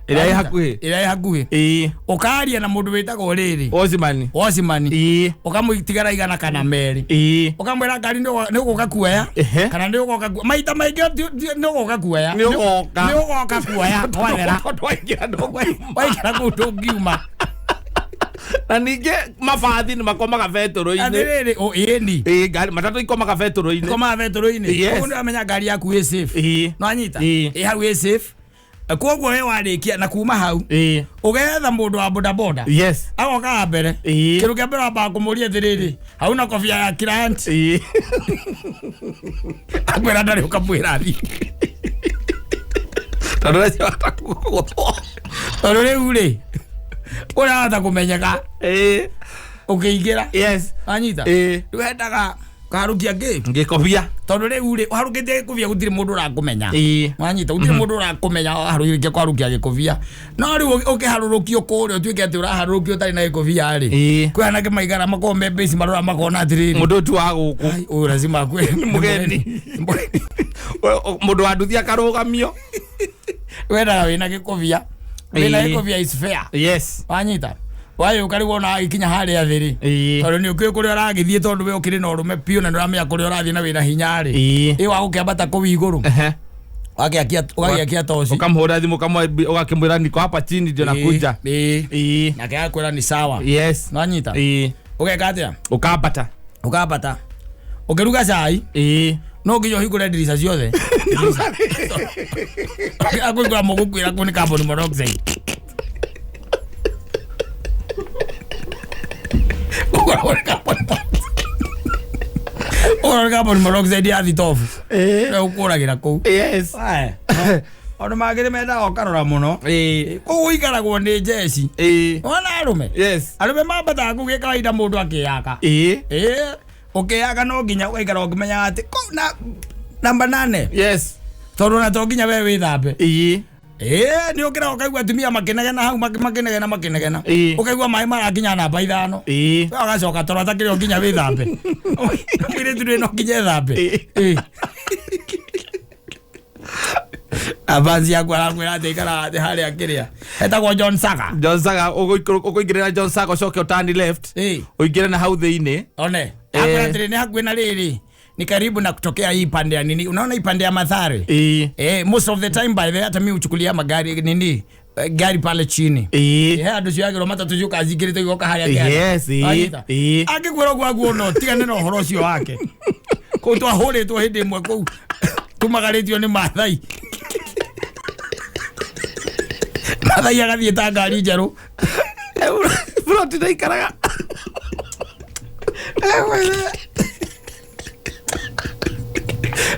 Ĩrĩa ĩ hakuhĩ. Ĩrĩa ĩ hakuhĩ. Ĩĩ. Ũkaria na mũndũ wĩtagwo rĩrĩ. Watchman. Watchman. Ĩĩ. Ũkamũtigara 100 kana 2. Ĩĩ. Ũkamwĩra ngari nĩ ũgũka kuoya. Kana nĩ ũgoka kuoya. Maita maingĩ nĩ ũgoka kuoya. Nĩ ũgoka. Nĩ ũgoka kuoya. Wathera. Waingĩra ndũngiuma. Waingĩra kũu ndũngiuma. Na ningĩ mabathi nĩ makomaga betũrũ-inĩ. Atĩrĩrĩ, ĩni. Ĩĩ, ngari matatũ ikomaga betũrũ-inĩ. Ikomaga betũrũ-inĩ. Yes. Koguo nĩũramenya ngari yaku ĩ safe. Ĩĩ. Nĩwanyita? Ĩĩ. Ĩ hau ĩ safe. Koguo we warĩkia na kuma hau. Ĩĩ. Ũgetha mũndũ wa boda boda. Yes. Agoka wa mbere. Ĩĩ. Kĩndũ kĩa mbere wambaga kũmũria atĩrĩrĩ, hauna kobia ya client? Ĩĩ. Akwĩra ndarĩ ũkamwĩra athiĩ. Tondũ ũreciria kũgũthwo. Tondũ rĩu rĩ, ũrahota kũmenyeka ũkĩingĩra. Wanyita? Rĩu hendaga kaharũkia ngĩ Ngĩkobia. Tondũ rĩu rĩ, ũharũkĩtie gĩkobia gũtirĩ mũndũ ũrakũmenya. Wanyita? Gũtirĩ mũndũ ũrakũmenya waharũkĩtie kũharũkia gĩkobia. No rĩu ũkĩharũrũkio kũrĩa, ũtuĩke atĩ ũraharũrũkio ũtarĩ na gĩkobia rĩ, kwĩ anake maigana makorwo me mbĩci marora makona atĩrĩrĩ, Mũndũ ũyũ ti wa gũkũ. "Ai, ũyũ lazima akue Nĩ mũgeni." Mũndũ wa nduthi akarũgamio. Wendaga wĩna gĩkobia, wĩna gĩkobia is fair. Wanyita? Wayũka rĩu ona agĩkinya harĩa thĩ rĩ, tondũ nĩ ũkĩũĩ kũrĩa ũragĩthiĩ, tondũ we ũkĩrĩ na ũrũme biũ na nĩ ũramenya kũrĩa ũrathiĩ na wĩna hinya rĩ, ĩ wagũkĩambata kũu igũrũ, ũgagĩakia toci. Ũkamũhũra thimũ, ũgakĩmwĩra, "Niko hapa chini, ndio nakuja." Nake agakwĩra ni sawa. Wanyita? Ũgeka atĩa? Ũkambata. Ũkambata, ũkĩruga cai, no nginya ũhingũre ndirica ciothe. Akũhingũra mũgũkwĩra kũu nĩ carbon monoxide. Ũkoragwo nĩ carbon monoxide. Ũkoragwo nĩ carbon monoxide ya thitobu. Rĩu ũkũragĩra kũu. Aya. Maũndũ mangĩ nĩ mendaga ũkarora mũno. Kũu gũikaragwo nĩ njeci. Wona arũme? Arũme mambataga kũu gĩ kawaida, mũndũ akĩyaka. Ĩĩ, ũkĩyaka no nginya ũgaikara ũkĩmenyaga atĩ kũu na namba 8. Tondũ ona to nginya we wĩthambe. Ĩĩ, nĩ ũkĩraga ũkaigua atumia makĩnegena hau, makĩnegena makĩnegena. Ũkaigua maĩ marakinya namba 5. We ũgacoka toro atakĩrĩ o nginya wĩthambe. Mũirĩtu ndũrĩ no nginya ethambe. Ĩĩ. Advance yaku arakwĩra atĩ ikaraga atĩ harĩa kĩrĩa etagwo John Saga. John Saga, ũkũingĩrĩra John Saga, ũcoke ũtani left, ũingĩre na hau thĩinĩ. One akwĩra atĩrĩ, nĩ hakuhĩ na rĩrĩ, ni karibu na kutokea hii pande ya nini, unaona hii pande ya Mathare. Most of the time, by the way, hata mi huchukulia magari nini, gari pale chini. Andũ cioyagĩrwo matatũ ciũka cingĩrĩte igoka harĩa kĩanda. Wanyita? Angĩkwĩra ũguo aguo, no tigane na ũhoro ũcio wake. Kũu twahũrĩtwo hĩndĩ ĩmwe kũu tumagarĩtio nĩ Mathai. Mathai agathiĩ ta ngari njerũ. Ploti ndaikaraga.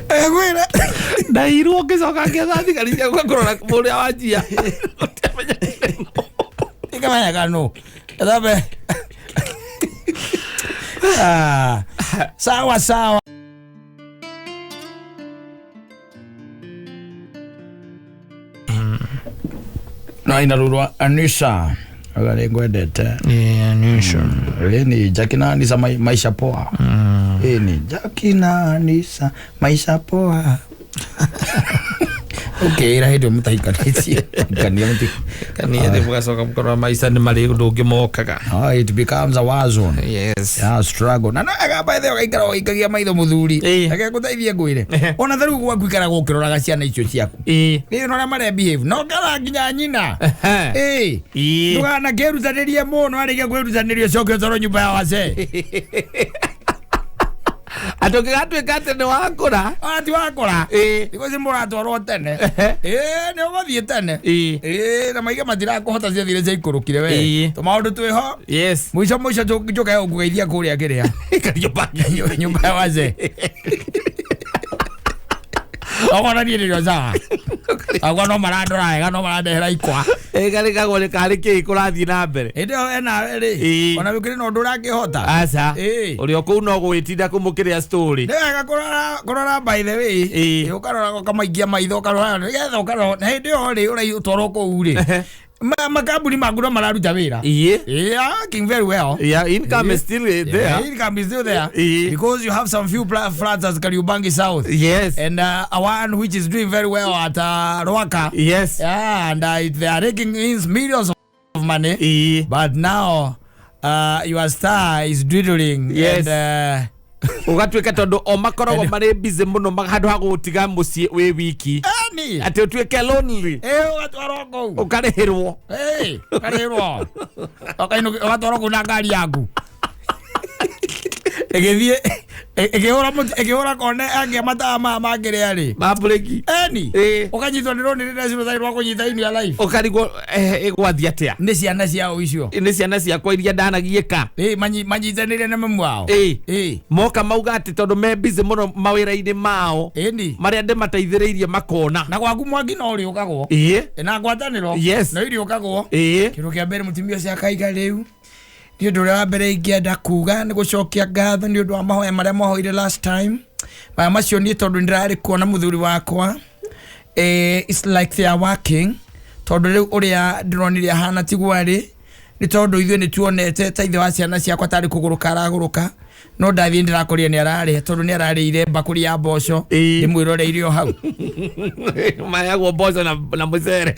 Egwĩra Ndairwo, ngĩcoka ngĩetha thigari cia gũka kũrora mũrĩa wanjia. Ikamenyeka nũ ethambe. Ah, sawa sawa. No ina rurwa Anisa aga nĩ ngwendete. Ĩ ni Jackie na Anisa, maisha poa. Ĩ ni Jackie na Anisa, maisha poa. Ũkĩĩra hĩndĩ ĩyo mũtahikanĩtie hikania mũti. Kania nĩ mũgacoka mũkarora maica nĩ marĩ ũndũ ũngĩ mokaga. Oh, it becomes a war zone. Yeah, struggle. Na no wega by the way ũgaikara ũgĩikagia maitho mũthuri. Reke ngũteithie ngwĩre. Ona ta rĩu gwaku ikaraga ũkĩroraga ciana icio ciaku. Ĩ na ũrĩa mare behave. No ngara nginya nyina. Ĩ. Ndũkanakĩrutanĩrie mũno, arĩkia kwĩrutanĩria ũcoke ũtwarwo nyũmba ya wazee. Atĩ ũngĩgatuĩka atĩ nĩ wakũra. Ona ti wakũra. Thikũ ici mũratwarwo tene. Ĩ nĩ ũgũthiĩ tene. Ĩ na maige matirakũhota, ciathire ciaikũrũkire we. Tũmaũndũ twĩho. Mũico mũico njũke gũkũgeithia kũrĩa kĩrĩa. Kariũmbangi. Nyũmba ya wazee. Okorwo niĩ nĩrĩo sawa. Akwa no marandora wega, no marandehera ikwa. Ĩkarĩkagwo nĩ karĩ kĩĩ kũrathiĩ na mbere. Hĩndĩ ĩyo enawe rĩ, ona gũkĩrĩ na ũndũ ũrakĩhota. Aca. Ũrĩ o kũu no gũgĩtinda kũmũkĩrĩa story. Nĩ wega kũrora kũrora by the way. Ũkarora, ũkamaikia maitho, ũkarora nĩgetha ũkarora na hĩndĩ ĩyo rĩ ũratwarwo kũu rĩ, makambuni maku no mararuta wĩra. Yeah, working very well. Yeah, income is still there. Yeah, income is still there. Because you have some few flats at Kariubangi South. And a one which is doing very well at Ruaka. Yeah, and they are raking in millions of money. But now your star is dwindling. And, Ũgatuĩka tondũ o makoragwo marĩ busy mũno, handũ ha gũgũtiga mũciĩ wĩ wiki, Ani! atĩ ũtuĩke lonely. Eh, ũgatwarwo kũu. Ũkarĩhĩrwo. Hey, ũkarĩhĩrwo. Ũgatwarwo kũu na ngari yaku. Ĩgĩthiĩ Ĩkĩhũra kone angĩa mataa maya mangĩrĩa rĩ. Mabũrĩki. Eni. Ĩĩ. Ũkanyitwo nĩ rũni rĩrĩa rũtarĩ rwa kũnyita in your life. Ũkarigwo ĩgwathiĩ atĩa. Nĩ ciana ciao icio. Nĩ ciana ciakwa iria ndanagiĩka. Ĩĩ, manyitanĩire na mamu wao. Ĩĩ. Ĩĩ. Moka mauga atĩ tondũ me busy mũno mawĩra-inĩ mao Ĩni. marĩa ndĩmateithĩrĩirie makona. Na gwaku mwaki no ũrĩũkagwo. Ĩĩ. Na ngwatanĩro. Yes. No iriũkagwo. Ĩĩ. Kĩndũ kĩa mbere mũtumia ũcio akaiga rĩu nĩ ũndũ ũrĩa wa mbere ingĩenda kuga nĩ gũcokia ngatho nĩ ũndũ wa mahoya marĩa mwahoire last time. Maya macio niĩ tondũ nĩndĩrarĩ kuona mũthuri wakwa, it's like they are working, tondũ rĩu ũrĩa ndĩronire ahana tiguo arĩ, nĩ tondũ ithuĩ nĩ tuonete ta ithe wa ciana ciakwa tarĩ kũgũrũka aragũrũka, no ndathiĩ ndĩrakorire nĩ ararĩa tondũ nĩ ararĩire mbakũri ya mboco. Ĩĩ. Ndĩmwĩroreire o hau. Maheagwo mboco na mũcere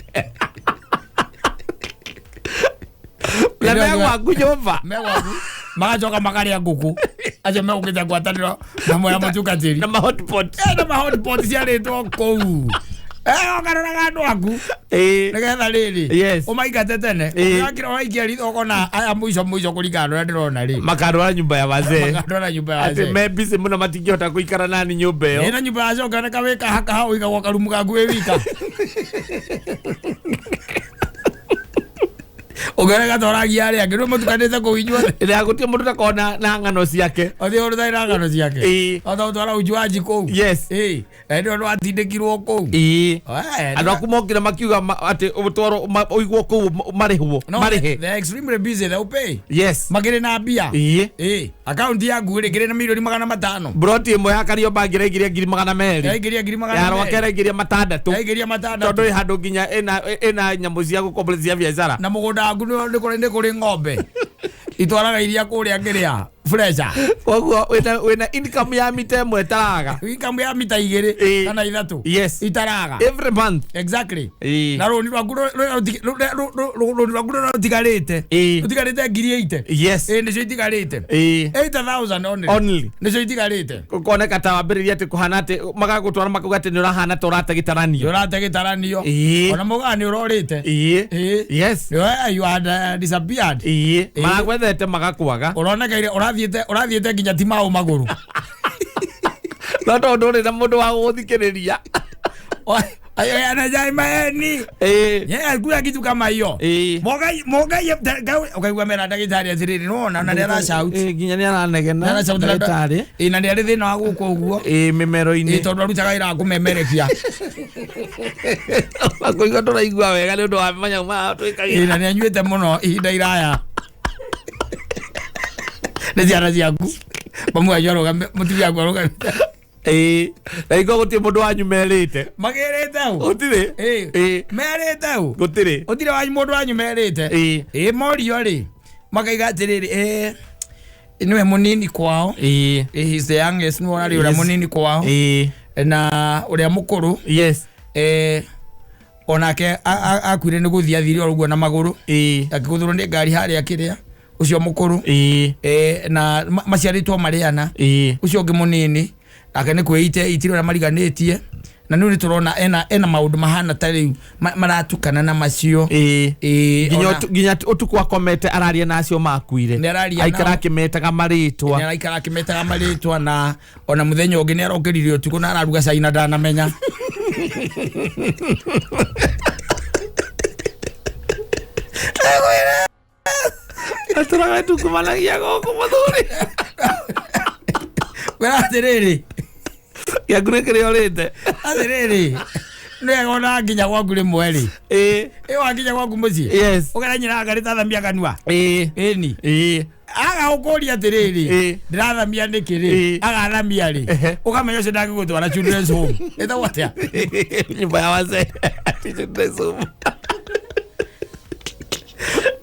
na megwaku nyũmba. Megwaku magacoka makarĩa ngũkũ acio megũkĩte ngwatanĩro na moya mũtungatĩri na mahotpot. Na mahotpot ciarĩtwo kũu. Ũkaroraga andũ aku Ĩĩ. nĩgetha rĩrĩ Yes. ũmaingate tene. Ĩĩ. Ũgakĩra waikia ritho ũkona aya mũico mũico kũringana na ũrĩa ndĩrona rĩ, makarwara nyũmba ya wazee. Makandwara nyũmba ya atĩ wazee. me busy mũno matingĩhota gũikara nani nyũmba ĩyo. Ĩ, na nyũmba ya wazee ũkĩoneka wĩ kahakaha ũigagwo karumu gaku wĩ wika, ũkĩoneka ta ũragia arĩa angĩ rĩu mũtukanĩte kũu inyuothe. Na gũtirĩ mũndũ ũtakoragwo na ng'ano ciake. Othe ũndũ ũtarĩ na ng'ano ciake. Ĩĩ. Ota gũtwara ujuaji kũu. Yes. Ĩĩ, na hĩndĩ ĩyo nĩwatindĩkirwo kũu. Ĩĩ. Eh, Andũ aku mokire makiuga atĩ ũtwarwo ũigwo kũu marĩhwo no, marĩhe. They are extremely busy, they will pay. Yes. Makĩrĩ na mbia. Ĩĩ. Ĩĩ, akaunti yaku rĩ kĩrĩ na 500,000,000. Broti ĩmwe ya Kariobangi ĩraingĩria 200,000. Yaingĩria ngiri magana Ya Rwake merĩ. ĩraingĩria 600. Yaingĩria 600. Tondũ ĩ handũ nginya ĩna nyamũ cia gũkomborithia cia biacara. Na mũgũnda waku nĩ kũrĩ ng'ombe itwaraga iria kũrĩa kĩrĩa fresha. Koguo wĩna income ya mita ĩmwe ĩtaraga. Income ya mita 2 Ĩĩ. kana 3 itaraga. Every month. Exactly. Ĩĩ. Na rũni rwaku rũrĩa rũtigarĩte Ĩĩ. rũtigarĩte 80,000. Yes. Ĩĩ, nĩcio itigarĩte. Ĩĩ. 80,000 only. Only. Nĩcio itigarĩte. Kuoneka ta wambĩrĩria atĩ kũhana atĩ magagũtwara makauga atĩ nĩ ũrahana ta ũrate gĩtaranio. Ũrate gĩtaranio. Ĩĩ. Ona mũgaa nĩ ũrorĩte. Ĩĩ. Ĩĩ. Yes. You had disappeared. Ĩĩ. Ĩĩ. Maragwethete magakwaga. Ũronekeire ũrathiĩte nginya ti maũ magũrũ. No tondũ ndũrĩ na mũndũ wa gũgũthikĩrĩria. Anajai maeni. Ĩĩ. Yeah, kuna kitu kama hiyo. Ĩĩ. Mogai ukaigua mera ndagĩtarĩ atĩrĩrĩ nĩwona na nĩ arashout. Ĩĩ, nginya nĩ aranegena. Nĩ arashout na ndagĩtarĩ. Ĩĩ, na nĩ arĩ thĩna wa gũkũ ũguo. Ĩĩ, mĩmero-inĩ. Ĩĩ, tondũ arutaga wĩra wa kũmemerekia. Kũigua ndũraigua wega nĩ ũndũ wa manyamũ maya twĩkagĩra. Ĩĩ, na nĩ anyuĩte mũno ihinda iraya. Nĩ ciana ciaku. Mamu wanyu arũgame, mũtumia waku arũgamĩte. Ĩĩ. Na hingo gũtirĩ mũndũ wanyu merĩte. Magĩrĩte ũ? Gũtirĩ. Ĩĩ. Ĩĩ. Merĩte ũ? Gũtirĩ. Gũtirĩ wanyu mũndũ wanyu merĩte. Ĩĩ. Ĩĩ, morio rĩ makaiga atĩrĩrĩ, ĩĩ nĩwe mũnini kwao. Ĩĩ. Ĩĩ, he's the youngest, nĩwe ũrarĩ ũrĩa Yes. mũnini kwao. Ĩĩ. Na ũrĩa mũkũrũ Yes. onake akuire nĩ gũthiĩ athire oro ũguo na magũrũ. Ĩĩ. Akĩgũthũrwo nĩ ngari harĩa kĩrĩa ũcio mũkũrũ. Ĩĩ. Na maciarĩtwo marĩ ana. Ĩĩ. Ũcio ũngĩ mũnini nake nĩ kwĩite itire ũrĩa mariganĩtie na nĩ tũrona ena maũndũ mahana ta rĩu maratukana na macio. Ĩĩ. Ĩĩ, Nginya nginya ũtukũ akomete araria na acio makuire. Nĩ araria Aikara nao. akĩmetaga marĩtwa. Nĩ araikara akĩmetaga marĩtwa na ona mũthenya ũngĩ nĩ arokĩririe ũtukũ na araruga cai na ndanamenya. Atũraga tukumanagia gũkũ mũthuri. Kwĩra atĩrĩrĩ, Gĩaku nĩ kĩrĩa ũrĩte. Atĩrĩrĩ, nĩwega ona nginya gwaku rĩmwe rĩ. Ĩĩ. Ĩ wakinya gwaku mũciĩ Yes. ũkera nyina anga kanua. Ĩĩ. Ĩni. Ĩĩ. Aga ũkũria atĩrĩrĩ, Ĩĩ. ndĩrathamia nĩkĩ rĩ, Ĩĩ. agathamia rĩ, Ehe. ũkamenya ũcio ndangĩgũtwara children's home ĩtagwo atĩa? Nyũmba ya wazee. Children's home.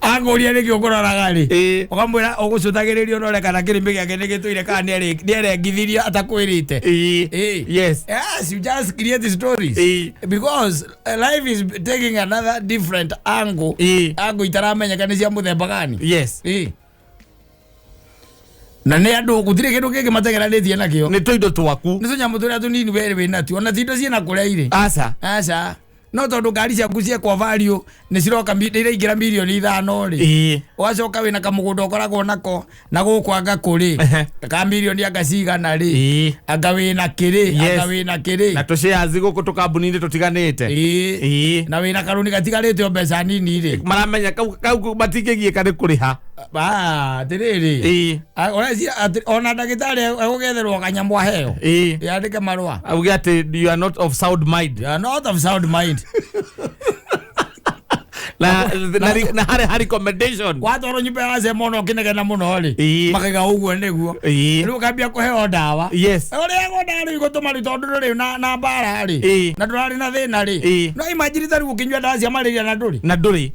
Akũria nĩkĩ ũkũroraga rĩ, Ĩĩ. ũkamwĩra ũgũcũthagĩrĩria ũrore kana kĩrĩmĩ gĩake nĩ gĩtũire kana nĩarengithirie atakwĩrĩte. Ĩĩ. Ĩĩ. Yes. Yes, you just create stories. Ĩĩ. Because life is taking another different angle. Ĩĩ. Angle itaramenyeka nĩ cia mũthemba gani. Yes. Ĩĩ. Na nĩ andũ gũtirĩ kĩndũ kĩngĩ mategeranĩtie nakĩo. Nĩ tũindo twaku. Nĩ tũnyamũ tũrĩa tũnini we wĩ natuo ona ti indo ciĩna kũrĩa irĩ. Aca. Aca. No tondũ ngari ciaku ciekwa value nĩ ciroka nĩ iraingĩra mirioni 5 rĩ. Ũgacoka wĩna kamũgũnda ũkoragwo nako na gũkũ anga kũrĩ ka mirioni anga cigana rĩ, anga wĩna kĩrĩ, anga wĩna kĩrĩ, na tũshares gũkũ tũkambuni-inĩ tũtiganĩte. Na wĩna karũni gatigarĩte o mbeca nini rĩ, maramenya kau kau matingĩgiĩka nĩ kũrĩha. Atĩrĩrĩ, ũreciria atĩ ona ndagĩtarĩ egũgetherwo kanyamũ aheo yandĩke marũa auge atĩ you are not of sound mind. You are not of sound mind. Na harĩ ha recommendation. Watwarwo nyũmba ya wazee mũno ũkĩnegena mũno rĩ, makaiga ũguo nĩguo. Rĩu ũkambia kũheo ndawa. Ũrĩagwo ndawa rĩu igũtũma rĩu tondũ ndũrĩ na mbara rĩ, na ndũrarĩ na thĩna rĩ. No imagine ta rĩu ũkĩnyua ndawa cia malaria na ndũrĩ. Na ndũrĩ.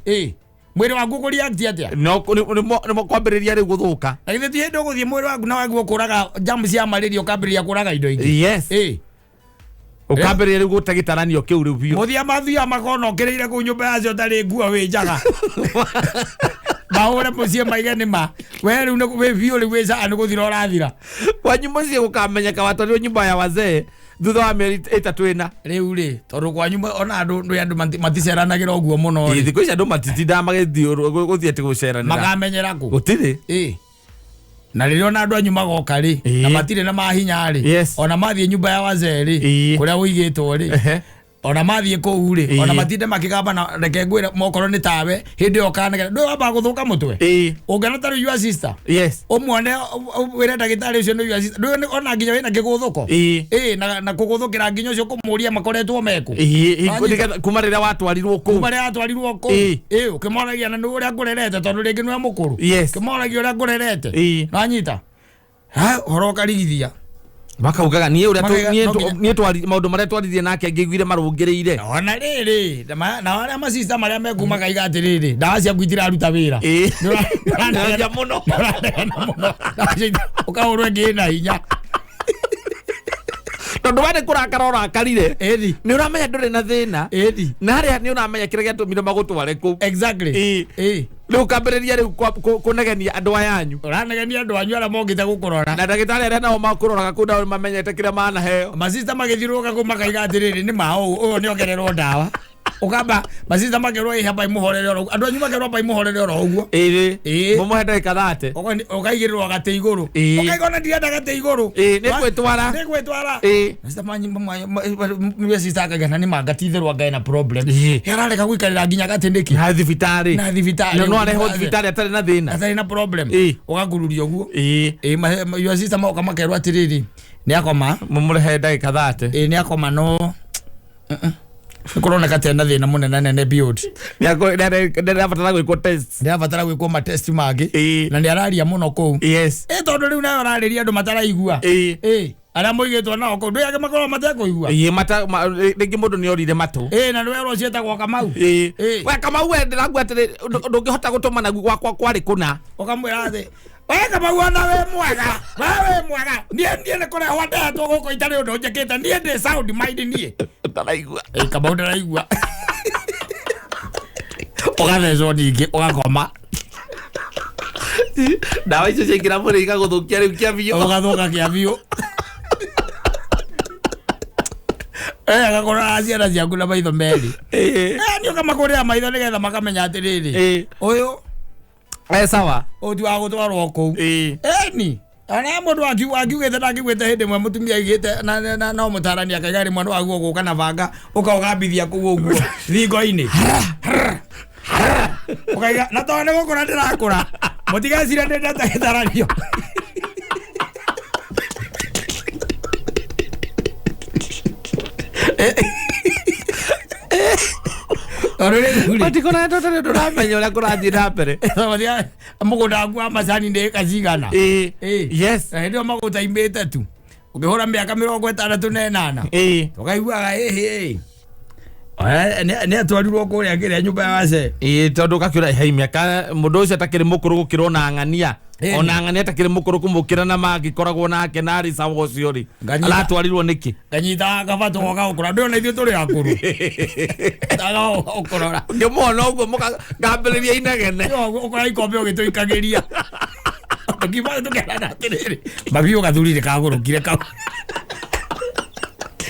Mwĩrĩ waku ũkũreact atĩa? No nĩ kwambĩrĩria rĩu gũthũka. Na githĩ ti hĩndĩ ũgũthiĩ mwĩrĩ waku na waguo kũraga germs cia malaria ũkambĩrĩria kũraga indo ingĩ. Ũkambĩrĩria rĩu gũte gĩtaranio kĩu rĩu biũ. Mũthia mathuia makona ũkĩrĩire kũu nyũmba yacio ũtarĩ nguo wĩ njaga. Mahũre mũciĩ maige nĩ ma. We rĩu nĩ wĩ biũ rĩu wĩ sawa nĩ gũthira ũrathira. Kwanyu mũciĩ gũkamenyeka watwarirwo nyũmba ya wazee thutha wa mĩeri 3 4. Rĩu rĩ, tondũ kwanyu ona andũ nĩ andũ maticeranagĩra ũguo mũno rĩ. Thikũ ici andũ matitindaga magĩthiĩ gũthiĩ atĩ gũceranĩra. Makamenyera kũ? Gũtirĩ. Na rĩrĩa ona andũ anyu magoka rĩ, na matirĩ na mahinya rĩ, ona mathiĩ nyũmba ya wazee rĩ, kũrĩa ũigĩtwo rĩ, ona mathiĩ kũu rĩ, ona matinde makĩgamba na reke ngwĩre mokorwo nĩ tawe hĩndĩ ĩyo ũkanegera, ndũĩ wambaga gũthũka mũtwe. Ũngĩona ta rĩu your sister, ũmuone wĩre ndagĩtarĩ ũcio nĩ your sister, ndũĩ ona nginya wĩna kĩgũthũko. Na kũgũthũkĩra nginya ũcio kũmũria makoretwo mekũ. Nĩgetha kuma rĩrĩa watwarirwo kũu. Kuma rĩrĩa watwarirwo kũu. Ũkĩmoragia na nĩ ũrĩa ngũrerete tondũ rĩngĩ nĩwe mũkũrũ. Ũkĩmoragia ũrĩa ngũrerete. Nĩwanyita? Ha, ũhoro ũkarigithia. Makaugaga niĩ ũrĩa Makauga, no nginya niĩ twari maũndũ marĩa twaririe nake ngĩiguire marũngĩrĩire. Ona rĩrĩ, na arĩa masista marĩa mekuma makaiga atĩrĩrĩ, ndawa ciaku itiraruta wĩra. Nĩũraria mũno. Nĩũraneana mũno. Ndawa cia ũkahũrwo ĩngĩ ĩna hinya. Tondũ we nĩ kũrakara ũrakarire. Nĩ ũramenya ndũrĩ na thĩna. Na harĩa nĩ ũramenya kĩrĩa gĩatũmire magũtware kũu. Rĩu ũkambĩrĩria rĩu kũnegenia andũ aya anyu. Ũranegenia andũ anyu arĩa mokĩte gũkũrora. Na ndagĩtarĩ arĩa nao makũroraga kũu nao nĩmamenyete kĩrĩa manaheo. Masista magĩthiũrũrũka kũu makaiga atĩrĩrĩ, nĩ ma ũũ, ũyũ nĩongererwo ndawa. Ũkamba masista makerwo ĩ hamba imũhorere oro ũguo. Andũ anyu makerwo hamba imũhorere oro ũguo. Mũmũhe ndagĩka 30. Ũkaigĩrĩrwo gatĩ igũrũ. Ũkaiga ona ndirenda gatĩ igũrũ. Nĩ gwĩtwara. Nĩ gwĩtwara. Masista manyu sister akaiga na nĩ ma ngatitherwo anga ena problem. Ararega gũikarĩra nginya gatĩ nĩkĩ? Na thibitarĩ. Na thibitarĩ. Na no arehwo thibitarĩ atarĩ na thĩna. Atarĩ na problem. Ũgakururio ũguo. Your sister moka makerwo atĩrĩrĩ, nĩ akoma. Mũmũrehe ndagĩka 30. Nĩ akoma no. Nĩ kũroneka ta ena thĩna mũnene nene build. Nĩarabatara gwĩkwo test. Nĩarabatara gwĩkwo ma test mangĩ. Na nĩararia mũno kũu. Tondũ rĩu nawe ũrarĩria andũ mataraigua. Arĩa moigĩtwo nao kũu, ndũĩ angĩ makoragwo matekũigua. Rĩngĩ mũndũ nĩorire matũ. Na nĩwe ũrĩa ũciĩtagwo Kamau. We Kamau we ndĩraigua atĩrĩ, ndũngĩhota gũtũma naguo gwakwa kwarĩ kũna. Ũkamwĩra atĩ, we Kamau ona wĩ mwega, we wĩ mwega. Niĩ nĩ kũrehwo ndehetwo gũkũ itarĩ ũndũ njĩkĩte, niĩ ndĩ sound mind niĩ. Ndaraigua. Kamau ndaraigua. Ũgathecwo ningĩ, ũgakoma. Ndawa icio ciaingĩra mwĩrĩ igagũthũkia rĩu kĩa biũ. Ũgathũka kĩa biũ. Agakũrora ciana ciaku na maitho merĩ. Nĩ ũkamakũrĩra maitho nĩgetha makamenya atĩrĩrĩ, ũyũ Sawa. Ũyũ ti wa gũtwarwo kũu. Ni. Ona mũndũ akiugĩte na akiugĩte hĩndĩ ĩmwe mũtumia aigĩte na no mũtarani akaiga rĩmwe no aguo gũka na banga ũkaũgambithia kũu ũguo thingo-inĩ. Ũkaiga na tondũ nĩ gũkũra ndĩrakũra mũtigecirie ndĩ ndete gĩtaranio. Tondũ rĩu rĩ, Matikũra tondũ nĩ ndũramenya ũrĩa kũrathiĩ na mbere. Tondũ mũgũnda waku wa macani nĩ ĩka cigana. Na hĩndĩ ĩyo magũta imĩte tu. Ũkĩhũra mĩaka 68. Ũkaiguaga Nĩ atwarirwo kũrĩa kĩrĩa nyũmba ya wazee. Tondũ ũgakĩũra, hei, mĩaka mũndũ ũcio atakĩrĩ mũkũrũ gũkĩra ona ng'ania. Ona ng'ania atakĩrĩ mũkũrũ kũmũkĩra na mangĩkoragwo nake na arĩ sawa ũcio rĩ. Aratwarirwo nĩkĩ? Nganyita gabata goka gũkũra. Ndũĩ ona ithuĩ tũrĩ akũrũ. Taga ũkũrora. Ngĩmuona ũguo ngambĩrĩria inegene. Ũguo ũkora ikombe ũgĩtũikagĩria. Tũkiuma tũkerana atĩrĩrĩ, mabiũ gathuri nĩkagũrũkire kau.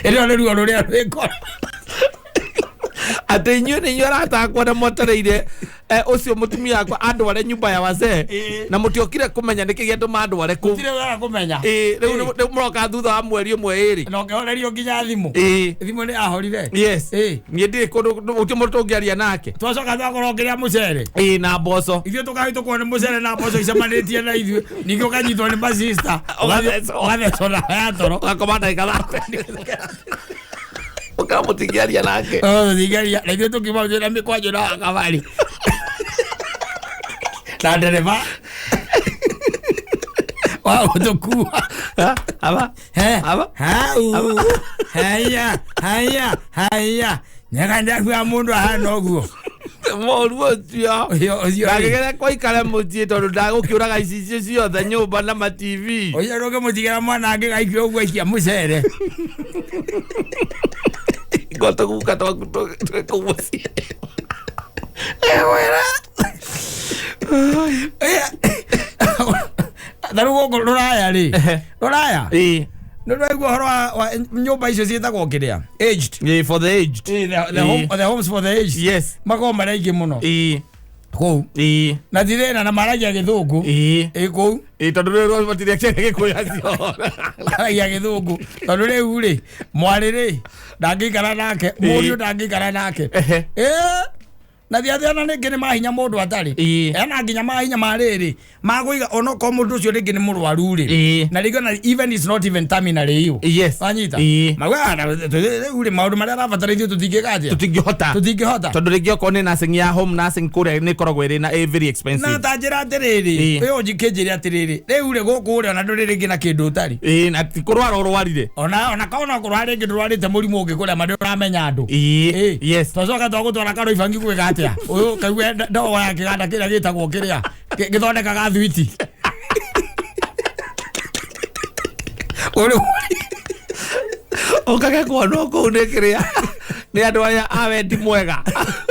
Ĩrĩa nĩ ruo rũrĩa rwĩ ngoro. Atĩ inyuĩ nĩ inyuĩ arata akwa na mwetereire ũcio mũtumia wakwa andware nyumba ya wazee na mũtiokire kũmenya nĩkĩ gĩatũma andware kũu. Gũtirĩ wega kũmenya. Rĩu rĩu mũroka thutha wa mweri ũmwe ĩrĩ. Na ũkĩhorerio nginya thimũ. Thimũ nĩ ahorire. Yes. Niĩ ndirĩ kũndũ gũtirĩ mũndũ tũngĩaria nake. Twacoka twakorwo ũkĩrĩa mũcere. Na mboco. Ithuĩ tũkahĩtũkwo nĩ mũcere na mboco icemanĩtie na ithuĩ, ningĩ ũkanyitwo nĩ masista, ũgathecwo na ya toro. Ũgakoma ndagĩka 30. Ũkera mũtingĩaria nake. Tũtingĩaria na ithuĩ tũkiuma twĩna mĩkwanjũ na kabari na ndereba wa gũtũkua. Aba. Aba. Hau haya haya haya nyakandakua mũndũ ahana ũguo. Mũru ũcio. Ũcio Ndangĩgeria kũikara mũciĩ tondũ ndagũkĩũraga icicio ciothe nyũmba na ma TV. Ũcio ndũngĩmũtigĩra mwana angĩgaikia ũguo aikia mũcere. Ngo tũguka twaku twĩ kũu mũciĩ. Ewera. Ta rĩu gũkũ rũraya rĩ, rũraya nĩ ũraigua ũhoro wa nyũmba icio ciĩtagwo kĩrĩa, aged. For the aged. The homes for the aged. Yes. Makoragwo marĩ aingĩ mũno kũu. Na ti thĩna, na maragia gĩthũngũ. Ĩ kũu. Tondũ rĩu matirĩ gĩkũyũ acio. Maragia gĩthũngũ tondũ rĩu rĩ, mwarĩ rĩ ndangĩikara nake, mũriũ ndangĩikara nake. Na thiathia na rĩngĩ nĩ mahinya mũndũ atarĩ. Ena nginya mahinya ma rĩrĩ magũiga onokorwo mũndũ ũcio rĩngĩ nĩ mũrwaru rĩ. Na rĩngĩ ona even is not even terminally ill. Yes. Wanyita? Maugaga na rĩu rĩ maũndũ marĩa arabatara ithuĩ tũtingĩka atĩa? Tũtingĩhota. Tũtingĩhota. Tondũ rĩngĩ okorwo nĩ nursing ya home nursing kũrĩa nĩ ĩkoragwo ĩrĩ na very expensive. Na ta njĩra atĩrĩrĩ, ũyũ njikĩnjĩre atĩrĩrĩ, rĩu rĩ gũkũ rĩ ona ndũrĩ rĩngĩ na kĩndũ ũtarĩ. Na ti kũrwara ũrwarire. Ona kana ũkorwo rĩngĩ ndũrwarĩte mũrimũ ũngĩ kũrĩa ma ndũramenya andũ. Yes. Twacoka twagũtwara Karoi bangi gwĩka atĩa? Ũyũ kaigua ndogo ya kĩganda kĩrĩa gĩtagwo kĩrĩa gĩthondekaga thwiti. Ũrĩ Ũkage kuonwo kũu nĩ kĩrĩa nĩ andũ arĩa a wendi mwega.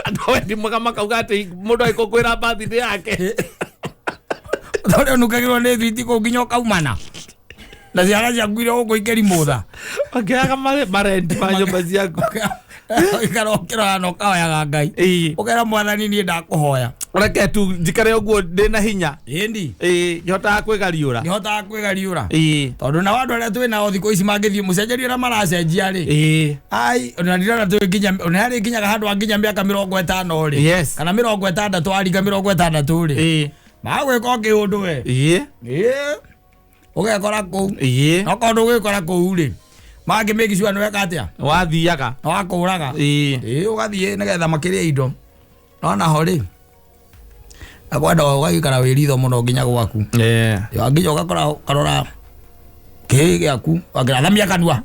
Andũ a wendi mwega makauga atĩ mũndũ agĩkũngũĩra birthday yake. Tondũ ũnukagĩrwo nĩ thwiti kũu nginya ũkaumana. Na ciana ciaku iria gũkũ ikĩrimũtha. Makĩoyaga marendi ma nyũmba ciaku. Ũikara ũkĩroya na ũkahoyaga Ngai. Ũkera Mwathani niĩ ndakũhoya. Reke tu njikare ũguo ndĩna hinya. Ĩndi. Nĩhotaga kwĩgariũra. Nĩhotaga kwĩgariũra. Tondũ nao andũ arĩa twĩ nao thikũ ici mangĩthiĩ mũcenjerie ũrĩa maracenjia rĩ. Ai, ona ndirona twĩ nginya, ona harĩ nginyaga handũ ha nginya mĩaka 50 rĩ. Yes. Kana 60 arika 60 rĩ. Magwĩka o kĩũndũ we. Ũgekora kũu. Na okorwo ndũgwĩkora kũu rĩ, mangĩ make sure nĩ weka atĩa? Wathiaga. Na wakũraga. Ũgathiĩ nĩgetha makĩrĩe indo. No naho rĩ, na kwenda ũgaikara wĩ ritho mũno nginya gwaku. Nginya ũgakora ũkarora kĩĩ gĩaku, wakĩrathamia kanua.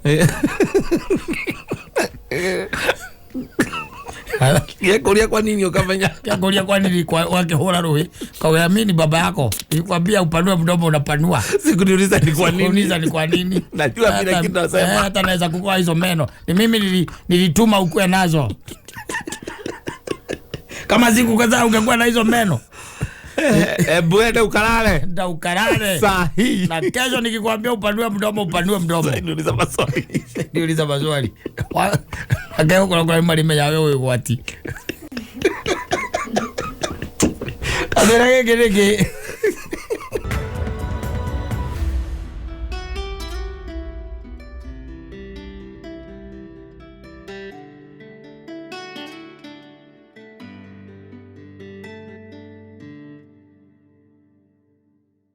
Gĩkũria kwa nini ũkamenya? Gĩkũria kwa nini wakĩhũra rũhĩ? Kauya mimi ni baba yako. Nilikwambia upanue mdomo unapanua. Sikuniuliza ni kwa nini. Sikuniuliza ni kwa nini. Najua vile kitu nasema. Hata naweza kukuwa hizo meno. Ni mimi nilituma ukue nazo. Kama siku kadhaa ungekuwa na hizo meno. Bwende ukalale. Nda ukalale. Sahi. Na kesho nikikwambia upanue mdomo, upanue mdomo. Niuliza maswali. Niuliza maswali. Akeo kuna kuna mali meya wewe gwati. Adera gĩkĩ nĩkĩ?